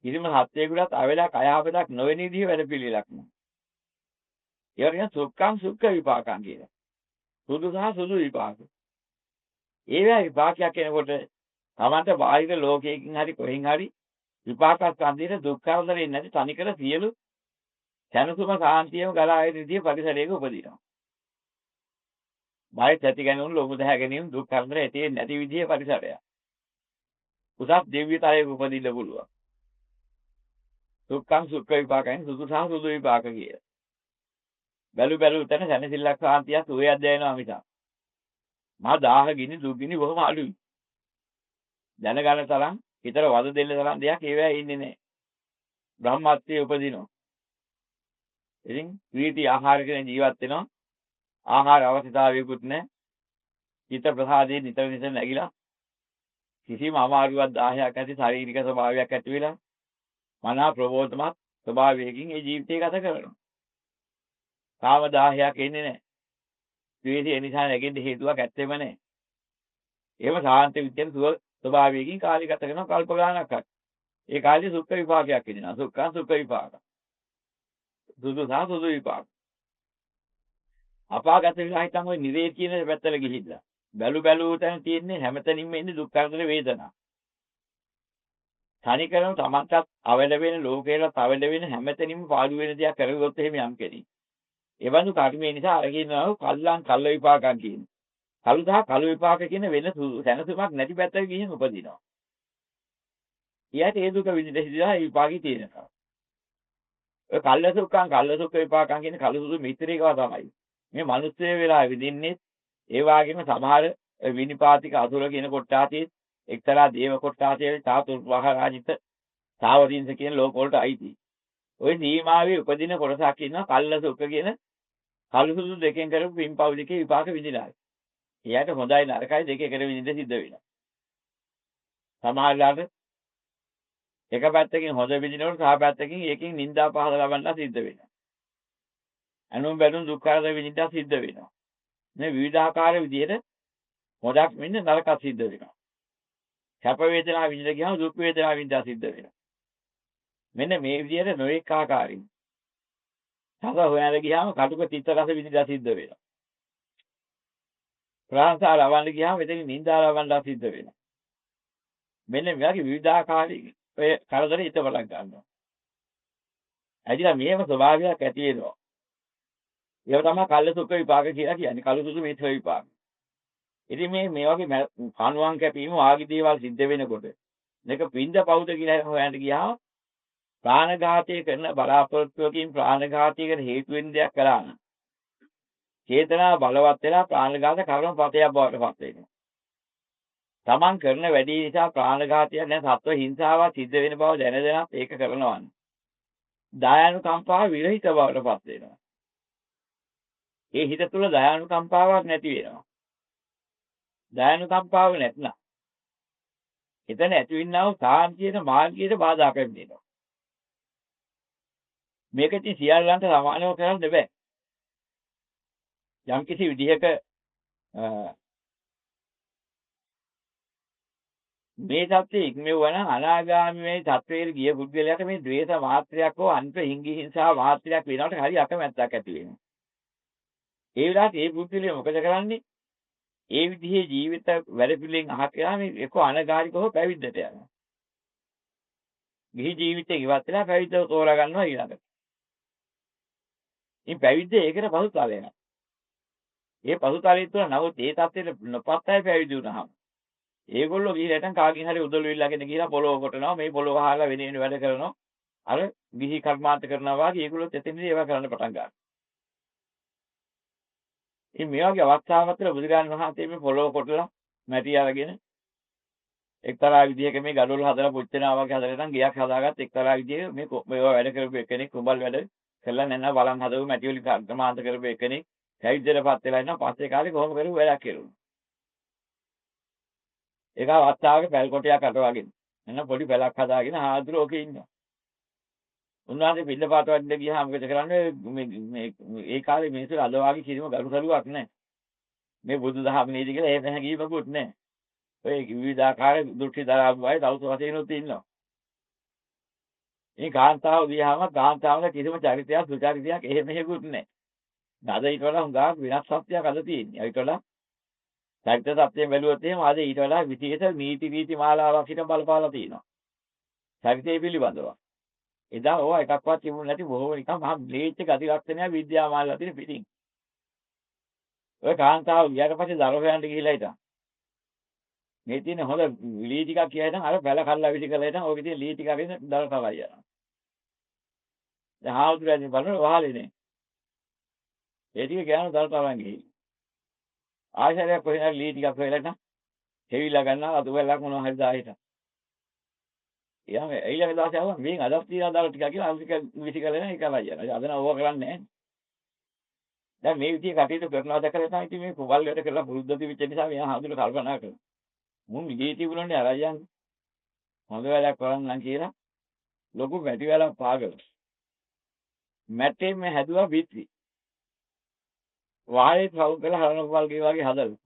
කිසිම සත්‍යයකටත් අවලක් අයහපතක් නොවන විදිහ වැඩ පිළිවෙලක් නේ. ඒවට කියන සුඛං සුඛ විපාකං කියලා. සුදු සහ සුදු විපාක. ඒවා විපාකයක් එනකොට තමන්ට බාහිර ලෝකයකින් හරි කොහෙන් හරි විපාක ස්කන්ධයට දුක් කරදර එන්නේ නැති තනිකර සියලු සැනසුම සාන්තියම ගලා එන විදිහ පරිසරයක උපදිනවා. බය ඇති ගැනීම, ලෝභ දහ ගැනීම, දුක් කරදර ඇති වෙන්නේ නැති විදිහේ පරිසරයක්. උසස් දිව්‍ය තලයක උපදින්න පුළුවන්. සුඛං සුඛ විපාකයන් සුදු සහ සුදු විපාක කිය. බැලු බැලු තැන සැනසෙල්ලක් සාන්තියක් සුවයක් දැනෙනවා මිසක්. මහා දාහ ගිනි දුක් ගිනි බොහොම අඩුයි. දැනගන්න තරම් හිතට වද දෙන්න තරම් දෙයක් ඒවැ ඉන්නේ නැහැ. බ්‍රහ්මත්වයේ උපදිනවා. ඉතින් ප්‍රීති ආහාර කියන ජීවත් වෙනවා. ආහාර අවශ්‍යතාවයකුත් නැහැ. චිත්ත ප්‍රසාදයේ නිතර නිතර නැගිලා කිසිම අමාරුවක් දාහයක් ඇති ශාරීරික ස්වභාවයක් ඇති වෙලා මනා ප්‍රබෝධමත් ස්වභාවයකින් ඒ ජීවිතය ගත කරනවා. කාම දාහයක් එන්නේ නැහැ. ද්වේෂය ඒ නිසා නැගෙන්න හේතුවක් ඇත්තෙම නැහැ. එහෙම සාන්ත විද්‍යාවේ සුව ස්වභාවයකින් කාලය ගත කරනවා කල්ප ගානක් හරි. ඒ කාලේ සුඛ විපාකයක් එනවා. සුඛ සුඛ විපාක. සුදු සහ සුදු විපාක. අපාගත වෙලා හිටන් ඔය නිරේ කියන පැත්තට ගිහිල්ලා බැලු බැලු තැන තියෙන්නේ හැමතැනින්ම ඉන්නේ දුක් කරදර වේදනා. තනිකරම තමන්ටත් අවල වෙන ලෝකේටත් අවල වෙන හැමතැනින්ම පාඩු වෙන දෙයක් කරගත්තොත් එහෙම යම් කෙනෙක්. ඒ බඳු කර්මය නිසා අර කියනවා කල්ලං කල්ල විපාකං කියන. කළු සහ කළු විපාක කියන වෙන සැනසුමක් නැති පැත්තක ගිහින් උපදිනවා. ඊයට ඒ දුක විඳින්න සිදුවා ඒ විපාකي තියෙනවා. ඔය කල්ල සුඛං කල්ල සුඛ විපාකං කියන කළු සුදු මිත්‍රේකව තමයි. මේ මිනිස්සු වෙලා විඳින්නේ ඒ වගේම සමහර විනිපාතික අසුර කියන කොට්ටාසේ එක්තරා දේව කොට්ටාසේ චාතුර්වහරාජිත සාවදීන්ස කියන ලෝක වලට අයිති. ඔය සීමාවේ උපදින කොටසක් ඉන්නවා කල්ල සුඛ කියන කළු සුදු දෙකෙන් කරපු පින්පව් දෙකේ විපාක විඳිනා. එයාට හොඳයි නරකයි දෙක එකට විඳින්න සිද්ධ වෙනවා. සමහරලාට එක පැත්තකින් හොඳ විඳිනකොට තව පැත්තකින් ඒකෙන් නිന്ദා පහද ලබන්න සිද්ධ වෙනවා. අනුන් බැලුම් දුක් කරදර විඳින්න සිද්ධ වෙනවා. මේ විවිධාකාර විදිහට හොඳක් විඳ නරකක් සිද්ධ වෙනවා. සැප වේදනා විඳින්න ගියාම දුක් වේදනා විඳින්න සිද්ධ වෙනවා. මෙන්න මේ විදිහට නොඑක ආකාරයෙන් රස හොයන්න ගියාම කටුක තිත්ත රස විඳින්න සිද්ධ වෙනවා. ප්‍රාංශා ලබන්න ගියාම එතනින් නිന്ദා ලබන්න සිද්ධ වෙනවා. මෙන්න මේ වගේ විවිධාකාරයෙන් ඔය කරදර හිත බලක් ගන්නවා. ඇදිලා මේව ස්වභාවයක් ඇති වෙනවා. ඒව තමයි කල්ල සුඛ විපාක කියලා කියන්නේ. කළු සුදු මිශ්‍ර විපාක. ඉතින් මේ මේ වගේ කණුවන් කැපීම වාගේ දේවල් සිද්ධ වෙනකොට මේක පින්ද පවුද කියලා හොයන්න ගියාම ප්‍රාණඝාතය කරන බලාපොරොත්තුවකින් ප්‍රාණඝාතයකට හේතු වෙන දෙයක් කළා නම් චේතනාව බලවත් වෙලා ප්‍රාණඝාත කර්මපතයක් බවට පත් වෙනවා. තමන් කරන වැඩි නිසා ප්‍රාණඝාතයක් නැ සත්ව හිංසාවක් සිද්ධ වෙන බව දැන දැනත් ඒක කරනවා. දයානුකම්පාව විරහිත බවට පත් වෙනවා. ඒ හිත තුළ දයානුකම්පාවක් නැති වෙනවා. දයානුකම්පාව නැත්නම් එතන ඇතිවෙනා වූ සාන්තියට මාර්ගයට බාධා කරනවා. මේක ඉතින් සියල්ලන්ට සමානව කරන්න බෑ. යම් කිසි විදිහක මේ தත්ත්වය ඉක්මෙවුවා නම් අනාගාමී මේ තත්ත්වයට ගිය පුද්ගලයාට මේ ද්වේෂ මාත්‍රයක් හෝ අන්ත හිංගි හිංසා මාත්‍රයක් වෙනවට හරි අකමැත්තක් ඇති වෙනවා. ඒ වෙලාවට ඒ පුද්ගලයා මොකද කරන්නේ? ඒ විදිහේ ජීවිත වැඩ පිළිවෙලින් අහක යනවා මේ එක්ක අනගාരികව හෝ පැවිද්දට යනවා. ගිහි ජීවිතේ ඉවත් වෙලා පැවිද්දව තෝරා ගන්නවා ඊළඟට. ඉතින් පැවිද්ද ඒකට පසුතලයක්. ඒ පසුතලයේ තුල නමුත් ඒ තත්ත්වයට නොපත් අය පැවිදි වුණාම ඒගොල්ලෝ ගිහින් හිටන් කාගෙන් හරි උදළු ඉල්ලගෙන ගිහිලා පොළොව කොටනවා, මේ පොළොව වහලා වෙන වෙන වැඩ කරනවා. අර ගිහි කර්මාන්ත කරනවා වගේ ඒගොල්ලොත් එතනදී ඒවා කරන්න පටන් ගන්නවා. ඉතින් මේ වගේ අවස්ථාවක් තුළ බුදුරජාණන් වහන්සේ මේ පොළොව කොටලා මැටි අරගෙන එක්තරා විදිහක මේ ගඩොල් හදලා පුච්චනවා වගේ හදලා නම් ගෙයක් හදාගත්ත එක්තරා විදිහක මේ මේවා වැඩ කරපු එකෙක් කුඹල් වැඩ කරලා නැත්නම් වළං හදපු මැටි වලින් කර්මාන්ත කරපු එකෙක් පැවිද්දටපත් වෙලා ඉන්නවා. පස්සේ කාලේ කොහොම කරු වැඩක් කෙරුණා. ඒක අවස්ථාවක පැල් කොටයක් අටවගෙන එන්න පොඩි පැලක් හදාගෙන හාදුර ඕකේ ඉන්නවා. උන්වහන්සේ පිළිපාත වඩින්න ගියාම මොකද කරන්නේ? මේ මේ ඒ කාලේ මිනිස්සු අද වාගේ කිසිම ගරුසරුවක් නැහැ. මේ බුදු දහම නේද කියලා එහෙම හැඟීමකුත් නැහැ. ඔය විවිධාකාර දෘෂ්ටි දරාපු අය තවුස වශයෙන් උත් ඉන්නවා. මේ කාන්තාව ගියාම කාන්තාවල කිසිම චරිතයක් සුචරිතයක් එහෙම හේකුත් නැහැ. අද ඊට වඩා හුඟක් වෙනස් සත්‍යයක් අද තියෙන්නේ. ඊට වඩා චරිත සත්‍යයෙන් බැලුවොත් එහෙම අද ඊට වඩා විශේෂ නීති රීති මාලාවක් හිටම බලපාලා තියෙනවා. චරිතය පිළිබඳව. එදා ඕවා එකක්වත් තිබුණ නැති බොහෝ නිකන් මහා ම්ලේච්ඡ ගති ලක්ෂණයක් විද්‍යාමානලා තියෙන පිටින්. ඔය කාන්තාව ගියාට පස්සේ දර හොයන්න ගිහිල්ලා හිටන්. මේ තියෙන හොඳ ලී ටිකක් කියලා හිටන් අර පැල කල්ලා විසි කරලා හිටන් ඕකේ තියෙන ලී ටික අරගෙන දර තමයි යනවා. දැන් හාමුදුරුවෝ බලන වහලේ නේ. ඒ ටික ගෑනු දර තරන් ගිහින්. ආශාරයක් කොහේ හරි ලී ටිකක් හොයලා හිටන් හෙවිලා ගන්නවා අතු වැලක් මොනවා හරි දා හිටන්. එයාම ඊළඟ දවසේ ආවම මේන් අදක් තියන දර ටික කියලා අර ටික විසි කරලා එන එක කරලා යනවා. අද නම් ඕවා කරන්නේ නැහැ. දැන් මේ විදිහේ කටයුතු කරනවා දැකලා තමයි ඉතින් මේ කුවල් වැඩ කරලා පුරුද්ද තිබිච්ච නිසා මෙයා හඳුන කල්පනා කරනවා. මුන් ගිහී තිබුණනේ අරන් යන්නේ. හොඳ වැඩක් කරන්නම් කියලා ලොකු මැටි වැලක් පාගලා. මැට්ටෙන් මේ හැදුවා බිත්ති. වාහනේ සවුන් කරලා හරණ කුවල් ගේ වගේ හදලා.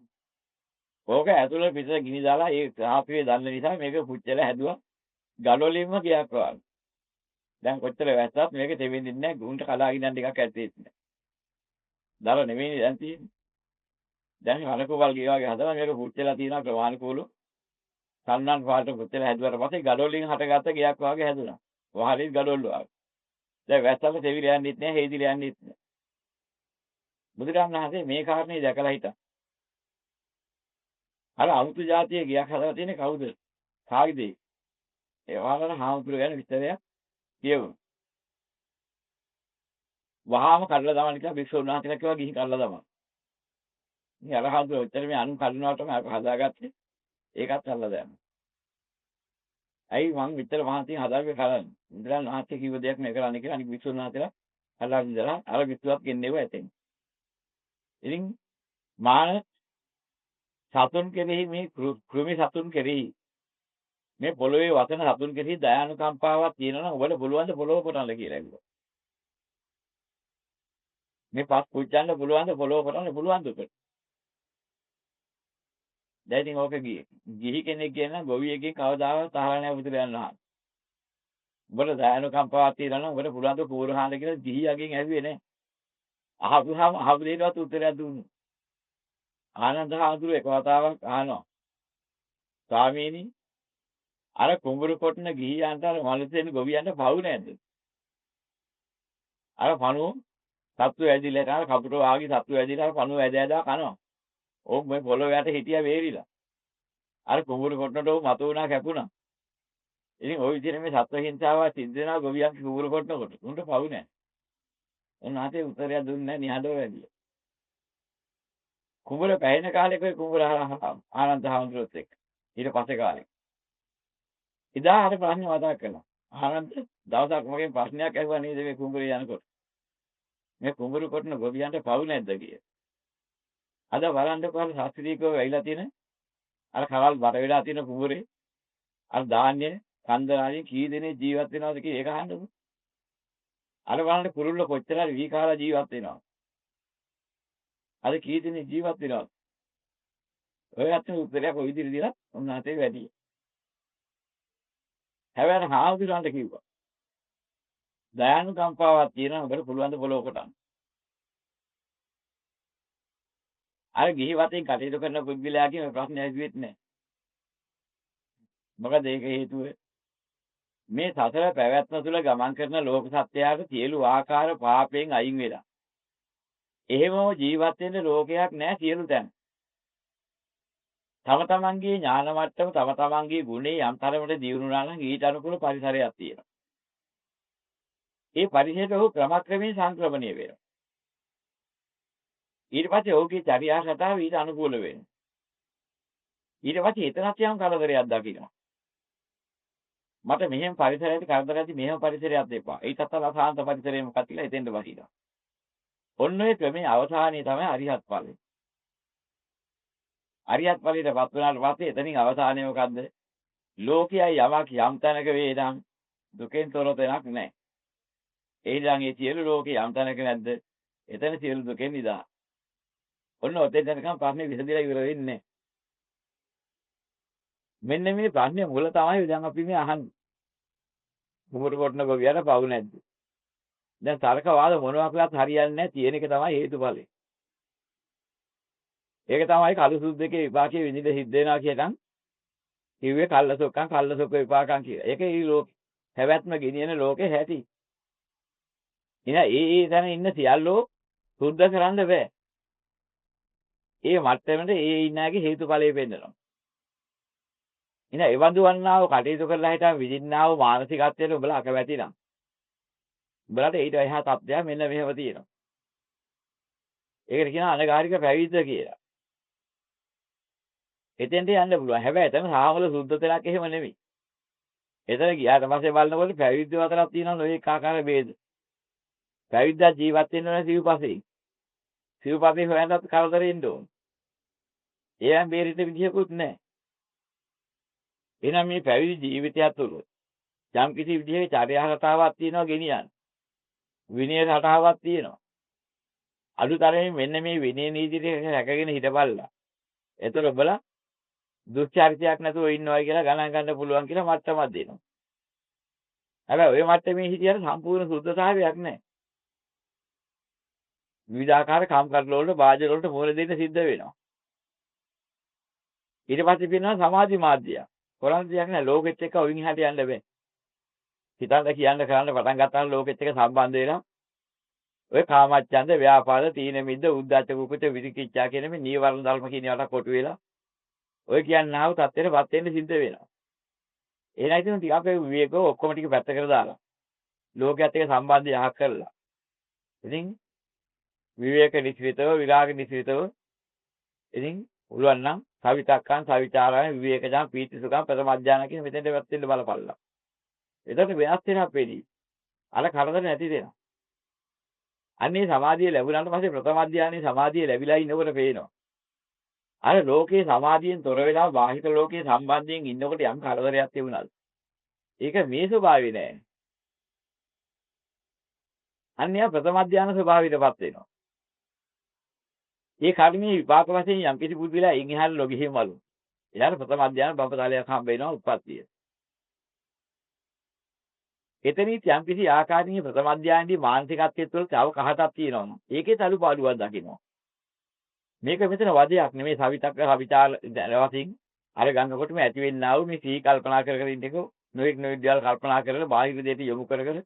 ඕක ඇතුළේ පිටට ගිනි දාලා ඒ ආපියේ දන්න නිසා මේක පුච්චලා හැදුවා. ගඩොලින්ම ගියක් වගේ. දැන් කොච්චර වැස්සත් මේක තෙවෙන්නේ නැහැ. ගුන්ට කලාගෙන යන ටිකක් ඇත්තේ නැහැ. දර නෙවෙයිනේ දැන් තියෙන්නේ. දැන් රණකුවල් ගේ වගේ හදලා මේක පුච්චලා තියෙනවා ක්‍රමානුකූලව. සන්නන් පාට පුච්චලා හැදුවට පස්සේ ගඩොලින් හටගත්ත ගියක් වගේ හැදුනා. වහලින් ගඩොල් වගේ. දැන් වැස්සම තෙවිලා යන්නෙත් නැහැ, හේදිලා යන්නෙත් නැහැ. බුදුරජාණන් වහන්සේ මේ කාරණේ දැකලා හිටා. අර අමුතු જાතියේ ගියක් හදලා තියෙන්නේ කවුද? කාගේද? ඒ වහලන හාමුදුරුවෝ ගැන විස්තරයක් කියවමු. වහාම කඩලා දාන්න කියලා භික්ෂුන් වහන්සේලා කිව්වා ගිහින් කඩලා දාමන්. ඉතින් අර හාමුදුරුවෝ ඔච්චර මේ අනු කඩනවා තමයි අප හදාගත්තේ. ඒකත් කඩලා දැම්මා. ඇයි මං මෙච්චර මහන්සියෙන් හදාගෙන කරන්නේ? බුදුරජාණන් වහන්සේ කිව්ව දෙයක් නේ කරන්නේ කියලා අනික භික්ෂුන් වහන්සේලා කඩලා ඉඳලා අර භික්ෂුවක් ගෙන්නෙවුවා ඇතෙන්. ඉතින් මාන සතුන් කෙරෙහි මේ කෘමි සතුන් කෙරෙහි මේ පොළොවේ වසන සතුන් කෙරෙහි දයානුකම්පාවක් තියෙනවා නම් ඔබට පුළුවන් ද පොළොව කොටන්න කියලා ඇහුවා. මේ පස් පුච්චන්න පුළුවන් ද පොළොව කොටන්න පුළුවන් ද ඔබට? දැන් ඉතින් ඕක ගිහි කෙනෙක් කියන ගොවියෙක්ගෙන් කවදාවත් අහලා නැහැ බුදුරජාණන් වහන්සේ. උඹට දයානුකම්පාවක් තියෙනවා නම් උඹට පුළුවන් ද කූර හාන්න කියලා ගිහියගෙන් ඇහුවේ නෑ. අහපුවාම අහපු දෙයකටවත් උත්තරයක් දුන්නේ. ආනන්ද හාමුදුරුවෝ එක වතාවක් අහනවා. ස්වාමීනි අර කුඹුරු කොටන ගිහියන්ට අර මනුස්සයන් ගොවියන්ට පව් නැද්ද? අර පණුව සත්තු ඇදිලා අර කපුටෝ ආගේ සත්තු ඇදිලා අර පණුව ඇද ඇදා කනවා. ඔව් මේ පොළොව යට හිටියා වේරිලා. අර කුඹුරු කොටනට ඔව් මතු වුණා කැපුණා. ඉතින් ওই විදිහට මේ සත්ව හිංසාව සිද්ධ වෙනවා ගොවියන් කුඹුරු කොටනකොට. උන්ට පව් නෑ. උන්වහන්සේ උත්තරයක් දුන්නේ නෑ නිහඬව වැඩියා. කුඹුර පැහෙන කාලෙක ඔය කුඹුර ආනන්ද හාමුදුරුවොත් එක්ක. ඊට පස්සේ කාලෙක. එදා අර ප්‍රශ්නේ මතක් කළා. ආනන්ද දවසක් මගෙන් ප්‍රශ්නයක් ඇහුවා නේද මේ කුඹුරේ යනකොට. මේ කුඹුරු කොටන ගොවියන්ට පව් නැද්ද කියලා. අද බලන්නකෝ අර ශාස්ත්‍රීයකව වැහිලා තියෙන අර කරල් බර වෙලා තියෙන කුඹුරේ අර ධාන්‍ය කන්දරාලින් කී දෙනෙක් ජීවත් වෙනවද කියලා ඒක අහන්නකෝ. අර බලන්න කුරුල්ල කොච්චර වී කාලා ජීවත් වෙනවද? අද කී දෙනෙක් ජීවත් වෙනවද? ඔය අතන උත්තරයක් ඔය විදිහට දීලා උන්වහන්සේ වැඩි. හැබැයි හාමුදුරන්ට කිව්වා. දයානුකම්පාවක් තියෙනවා ඔබට පුළුවන් ද පොළොව කොටන්න. අර ගිහි වතෙන් කටයුතු කරන පුද්ගලයාගේ මේ ප්‍රශ්නේ ඇහුවෙත් නෑ. මොකද ඒක හේතුව මේ සසර පැවැත්ම තුළ ගමන් කරන ලෝක සත්‍යයට සියලු ආකාර පාපයෙන් අයින් වෙලා. එහෙමම ජීවත් වෙන්න ලෝකයක් නෑ සියලු තැන. තම තමන්ගේ ඥාන මට්ටම තම තමන්ගේ ගුණේ යම් තරමට දියුණු වුණා නම් ඊට අනුකූල පරිසරයක් තියෙනවා. ඒ පරිසරයට ඔහු ක්‍රමක්‍රමයෙන් සංක්‍රමණය වෙනවා. ඊට පස්සේ ඔහුගේ චර්යා රටාව ඊට අනුකූල වෙනවා. ඊට පස්සේ එතනත් යම් කරදරයක් දකිනවා. මට මෙහෙම පරිසරයක කරදරයක් ඇති මෙහෙම පරිසරයක් දෙපා. ඊටත් වඩා සාන්ත පරිසරය මොකක්ද කියලා එතෙන්ට වහිනවා. ඔන්න ඔය ක්‍රමයේ අවසානයේ තමයි අරිහත් ඵලය. අරිහත් ඵලයටපත් වුණාට පස්සේ එතනින් අවසානයේ මොකද්ද? ලෝකයයි යමක් යම් තැනක වේ නම් දුකෙන් තොර තැනක් නැහැ. ඒ හින්දා මේ සියලු ලෝකේ යම් තැනක නැද්ද? එතන සියලු දුකෙන් නිදහස්. ඔන්න ඔතෙන් යනකම් ප්‍රශ්නේ විසඳිලා ඉවර වෙන්නේ නැහැ. මෙන්න මේ ප්‍රශ්නේ මුල තමයි දැන් අපි මේ අහන්නේ. කුඹුරු කොටන ගොවියට පව් නැද්ද? දැන් තර්ක වාද මොනවා කළත් හරියන්නේ නැහැ. තියෙන එක තමයි හේතුඵලය. ඒක තමයි කළු සුද්දකේ විපාකයේ විඳින්න සිද්ධ වෙනවා කියනනම් කිව්වේ කල්ලසොක්කන් කල්ලසොක්ක විපාකං කියලා. ඒක ඒ ලෝකේ පැවැත්ම ගෙනියන ලෝකේ හැටි. එහෙනම් ඒ ඒ තැන ඉන්න සියල්ලෝ සුද්ධ කරන්න බෑ. ඒ මට්ටමට ඒ ඉන්න අයගේ හේතුඵලය පෙන්නනවා. එහෙනම් ඒ වඳු වන්නාව කටයුතු කරලා හිටන් විඳින්නා වූ මානසිකත්වයට උඹලා අකමැති නම් උඹලාට ඊට එහා තත්ත්වයක් මෙන්න මෙහෙම තියෙනවා. ඒකට කියනවා අනගාരിക පැවිද්ද කියලා. එතෙන්ට යන්න පුළුවන්. හැබැයි එතන සාමල සුද්ධ තැනක් එහෙම නෙමෙයි. එතන ගියාට පස්සේ බලනකොට පැවිද්ද අතරක් තියෙනවා නොයෙක් ආකාර ભેද. පැවිද්දා ජීවත් වෙන්න ඕනේ සිව්පසෙන්. සිව්පසේ හොයන්නත් කරදර එන්න ඕන. ඒවෙන් බේරෙන්න විදියකුත් නැහැ. එහෙනම් මේ පැවිදි ජීවිතය තුළ යම් කිසි විදිහේ චර්යා රටාවක් තියෙනවා ගෙනියන්න. විනය රටාවක් තියෙනවා. අඩුතරමින් මෙන්න මේ විනය නීති ටික රැකගෙන හිටපල්ලා. එතකොට ඔබලා දුස්චරිතයක් නැතුව ඉන්නවා කියලා ගණන් ගන්න පුළුවන් කියලා මට්ටමක් දෙනවා. හැබැයි ඔය මට්ටමේ හිටියට සම්පූර්ණ සුද්ධතාවයක් නැහැ. විවිධාකාර කම්කටොළු වලට වාජන වලට මුහුණ දෙන්න සිද්ධ වෙනවා. ඊට පස්සේ පේනවා සමාධි මාධ්‍යය. කරන්න දෙයක් නෑ ලෝකෙත් එක්ක ඔයින් එහාට යන්න බෑ. හිතන්න කියන්න කරන්න පටන් ගත්තාම ලෝකෙත් එක්ක සම්බන්ධ වෙලා ඔය කාමච්ඡන්ද ව්‍යාපාද තීන මිද්ද උද්ධච්ච කුක්කුච්ච විචිකිච්ඡා කියන මේ නීවරණ ධර්ම කියන ඒවාට කොටු වෙලා ඔය කියන්නා වූ තත්ත්වයටපත් වෙන්න සිද්ධ වෙනවා. එහෙනම් ඉතින් ටිකක් ඔය විවේකව ඔක්කොම ටික පැත්තකට දාලා ලෝකයේත් එක්ක සම්බන්ධය යහක් කරලා ඉතින් විවේක නිස්සිතව විරාග නිස්සිතව ඉතින් පුළුවන් නම් සවිතක්කං සවිචාරං විවේකජං පීති සුඛං ප්‍රථම ධානය කියන මෙතෙන්ට වැත් වෙන්න බලපල්ලා. එතකොට වෙනස් වෙනවා පෙළී. අර කරදර නැති දෙනවා. අන්නේ සමාධිය ලැබුණාට පස්සේ ප්‍රථම ධානයේ සමාධිය ලැබිලා ඉන්නකොට පේනවා. අර ලෝකේ සමාධියෙන් තොර වෙලා බාහිර ලෝකේ සම්බන්ධයෙන් ඉන්නකොට යම් කරදරයක් තිබුණාද? ඒක මේ ස්වභාවය නෑ. අන්න එයා ප්‍රථම ධාන ස්වභාවයටපත් වෙනවා. ඒ කර්මයේ විපාක වශයෙන් යම් කිසි පුද්ගලයා එයින් එහාට නොගිහින්වලු. එයාට ප්‍රථම ධානය බඹතලයක් හම්බ වෙනවා උත්පත්තිය. එතනින් යම් කිසි ආකාරයකින් ප්‍රථම ධානයේදී මානසිකත්වයේ තුළ තව කහටක් තියෙනවා. ඒකේ තලුපාඩුවක් දකින්නවා. මේක මෙතන වදයක් නෙමෙයි සවිතක්ක සවිචාර වශයෙන් අර ගන්නකොටම ඇති වෙන්නා වූ මේ සිහි කල්පනා කර කර ඉන්නකෝ නොඑක් නොඑක් දේවල් කල්පනා කරලා බාහිර දෙයට යොමු කර කර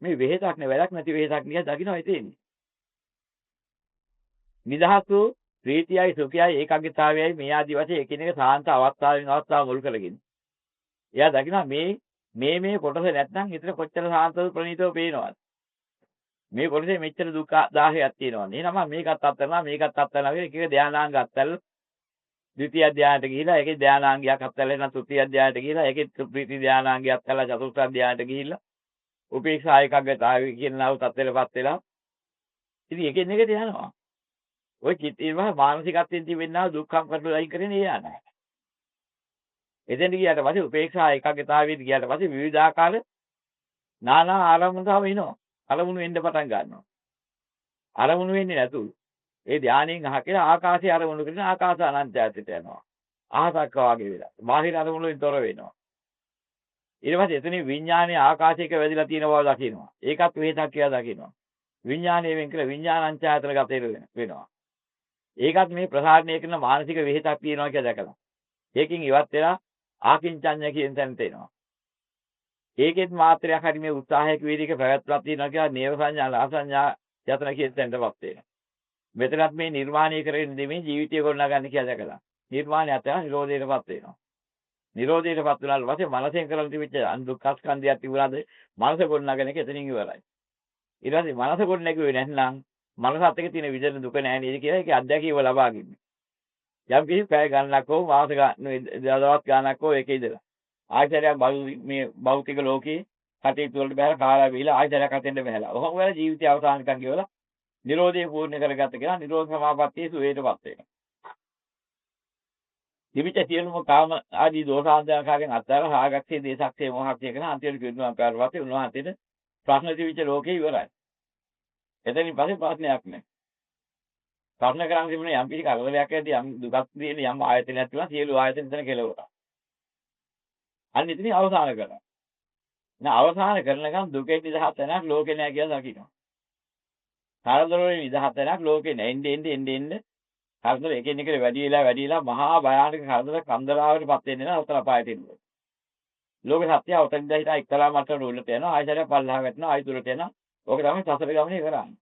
මේ වෙහෙසක් නේ වැඩක් නැති වෙහෙසක් නිකන් දකින්නවා එතෙන්නේ. නිදහස් වූ ප්‍රීතියයි සුඛයයි ඒකාග්‍රතාවයයි මේ ආදි වශයෙන් එකිනෙක සාන්ත අවස්ථාවෙන් අවස්ථාව මුල් කරගෙන. එයා දකිනවා මේ මේ මේ කොටස නැත්නම් හිතට කොච්චර සාන්තව ප්‍රණීතව පේනවද? මේ කොටසේ මෙච්චර දුක් 1000ක් තියෙනවා. එහෙනම් මම මේකත් අත්හැරලා මේකත් අත්හැරලා කියලා එක එක ධානාංග අත්හැරලා ද්විතීය ධානයට ගිහිලා ඒකේ ධානාංගයක් අත්හැරලා එන තෘතීය ධානයට ගිහිලා ඒකේ ප්‍රීති ධානාංගයක් අත්හැරලා චතුර්ථ ධානයට ගිහිල්ලා උපේක්ෂා ඒකාග්‍රතාවය කියන නව තත්ත්වයටපත් වෙලා ඉතින් එකින් එකට යනවා. ඔය චිත්තේම මානසිකත්වයෙන් තිබෙනා දුක්ඛම් කරලා අයින් කරගෙන ඒ යනවා. එතෙන්ට ගියාට පස්සේ උපේක්ෂා ඒකාග්‍රතාවයට ගියාට පස්සේ විවිධාකාර නානා ආරම්භ තව එනවා. අරමුණු එන්න පටන් ගන්නවා. අරමුණු වෙන්නේ නැතුව ඒ ධානයෙන් අහ කියලා ආකාශය අරමුණු කරගෙන ආකාශ අනන්තයකට යනවා. අහසක් වාගේ වෙලා. බාහිර අරමුණු වලින් තොර වෙනවා. ඊට පස්සේ එතනින් විඥානයේ ආකාශයක වැදිලා තියෙන බව දකිනවා. ඒකත් වෙහසක් කියලා දකිනවා. විඥානය වෙන් කළ විඥානංචායතන ගතේ වෙනවා. ඒකත් මේ ප්‍රසාරණය කරන මානසික වෙහසක් තියෙනවා කියලා දැකලා. ඒකෙන් ඉවත් වෙලා ආකින්චඤ්ඤ කියන තැනට එනවා. ඒකෙත් මාත්‍රයක් හරි මේ උත්සාහයක වීර්යයක පැවැත්මක් තියෙනවා කියලා නේව සංඥා ලා සංඥා යතන කියන තැනටපත් වෙනවා. මෙතනත් මේ නිර්වාණය කරගෙන දෙමේ ජීවිතය ගොඩනගන්න කියලා දැකලා. නිර්වාණය අතර නිරෝධයටපත් වෙනවා. නිරෝධයටපත් වුණාට පස්සේ මනසෙන් කරන් තිබිච්ච දුක්ඛ ස්කන්ධයක් තිබුණාද මනස ගොඩනගන එක එතනින් ඉවරයි. ඊට පස්සේ මනස ගොඩනැගුවේ නැත්නම් මනසත් එක්ක තියෙන විදෙන දුක නෑ නේද කියලා ඒකේ අත්දැකීම ලබා ගන්න. යම් කිසි පැය ගණනක් හෝ මාස ගණන් දවස් ගණනක් හෝ ඒකේ ඉඳලා ආයතරයක් මේ භෞතික ලෝකේ කටයුතු වලට බහැලා කාලා බීලා ආයතරයක් අතෙන්ට බහැලා. ඔහොම වෙලා ජීවිතය අවසානකම් ගෙවලා නිරෝධය පූර්ණ කරගත්ත කෙනා නිරෝධ සමාපත්තියේ සුවයටපත් වෙනවා. තිබිච්ච සියලුම කාම ආදී දෝෂාන්තයන්කාරයෙන් අත්හැරලා රාගක්ෂේ, දේශක්ෂේ, මොහක්ෂේ කරන අන්තිමට පිරිනුවම් පාර පස්සේ උන්වහන්සේට ප්‍රශ්න තිබිච්ච ලෝකේ ඉවරයි. එතනින් පස්සේ ප්‍රශ්නයක් නෑ. ප්‍රශ්න කරන් තිබුණ යම් කිසි කරදරයක් ඇති යම් දුකක් තියෙන යම් ආයතනයක් තිබුණා සියලු ආයතන එතන කෙලවරා. අන්න ඉතින් අවසාන කරා. නෑ අවසාන කරනකම් දුකෙන් නිදහස් වෙනක් ලෝකේ නෑ කියලා දකිනවා. කරදර වලින් නිදහස් වෙනක් ලෝකේ නෑ. එන්නේ එන්නේ එන්නේ එන්නේ කරදර එකින් එකට වැඩි වෙලා වැඩි වෙලා මහා භයානක කරදර කන්දරාවටපත් වෙන්නේ නෑ උතර අපායට එනවා. ලෝක සත්‍ය උතනින්ද හිටා එක්තරා මට්ටමකට උඩට යනවා ආයෙසරයක් පල්ලෙහා වැටෙනවා ආයෙ දුරට යනවා. ඕක තමයි සසර ගමනේ කරන්නේ.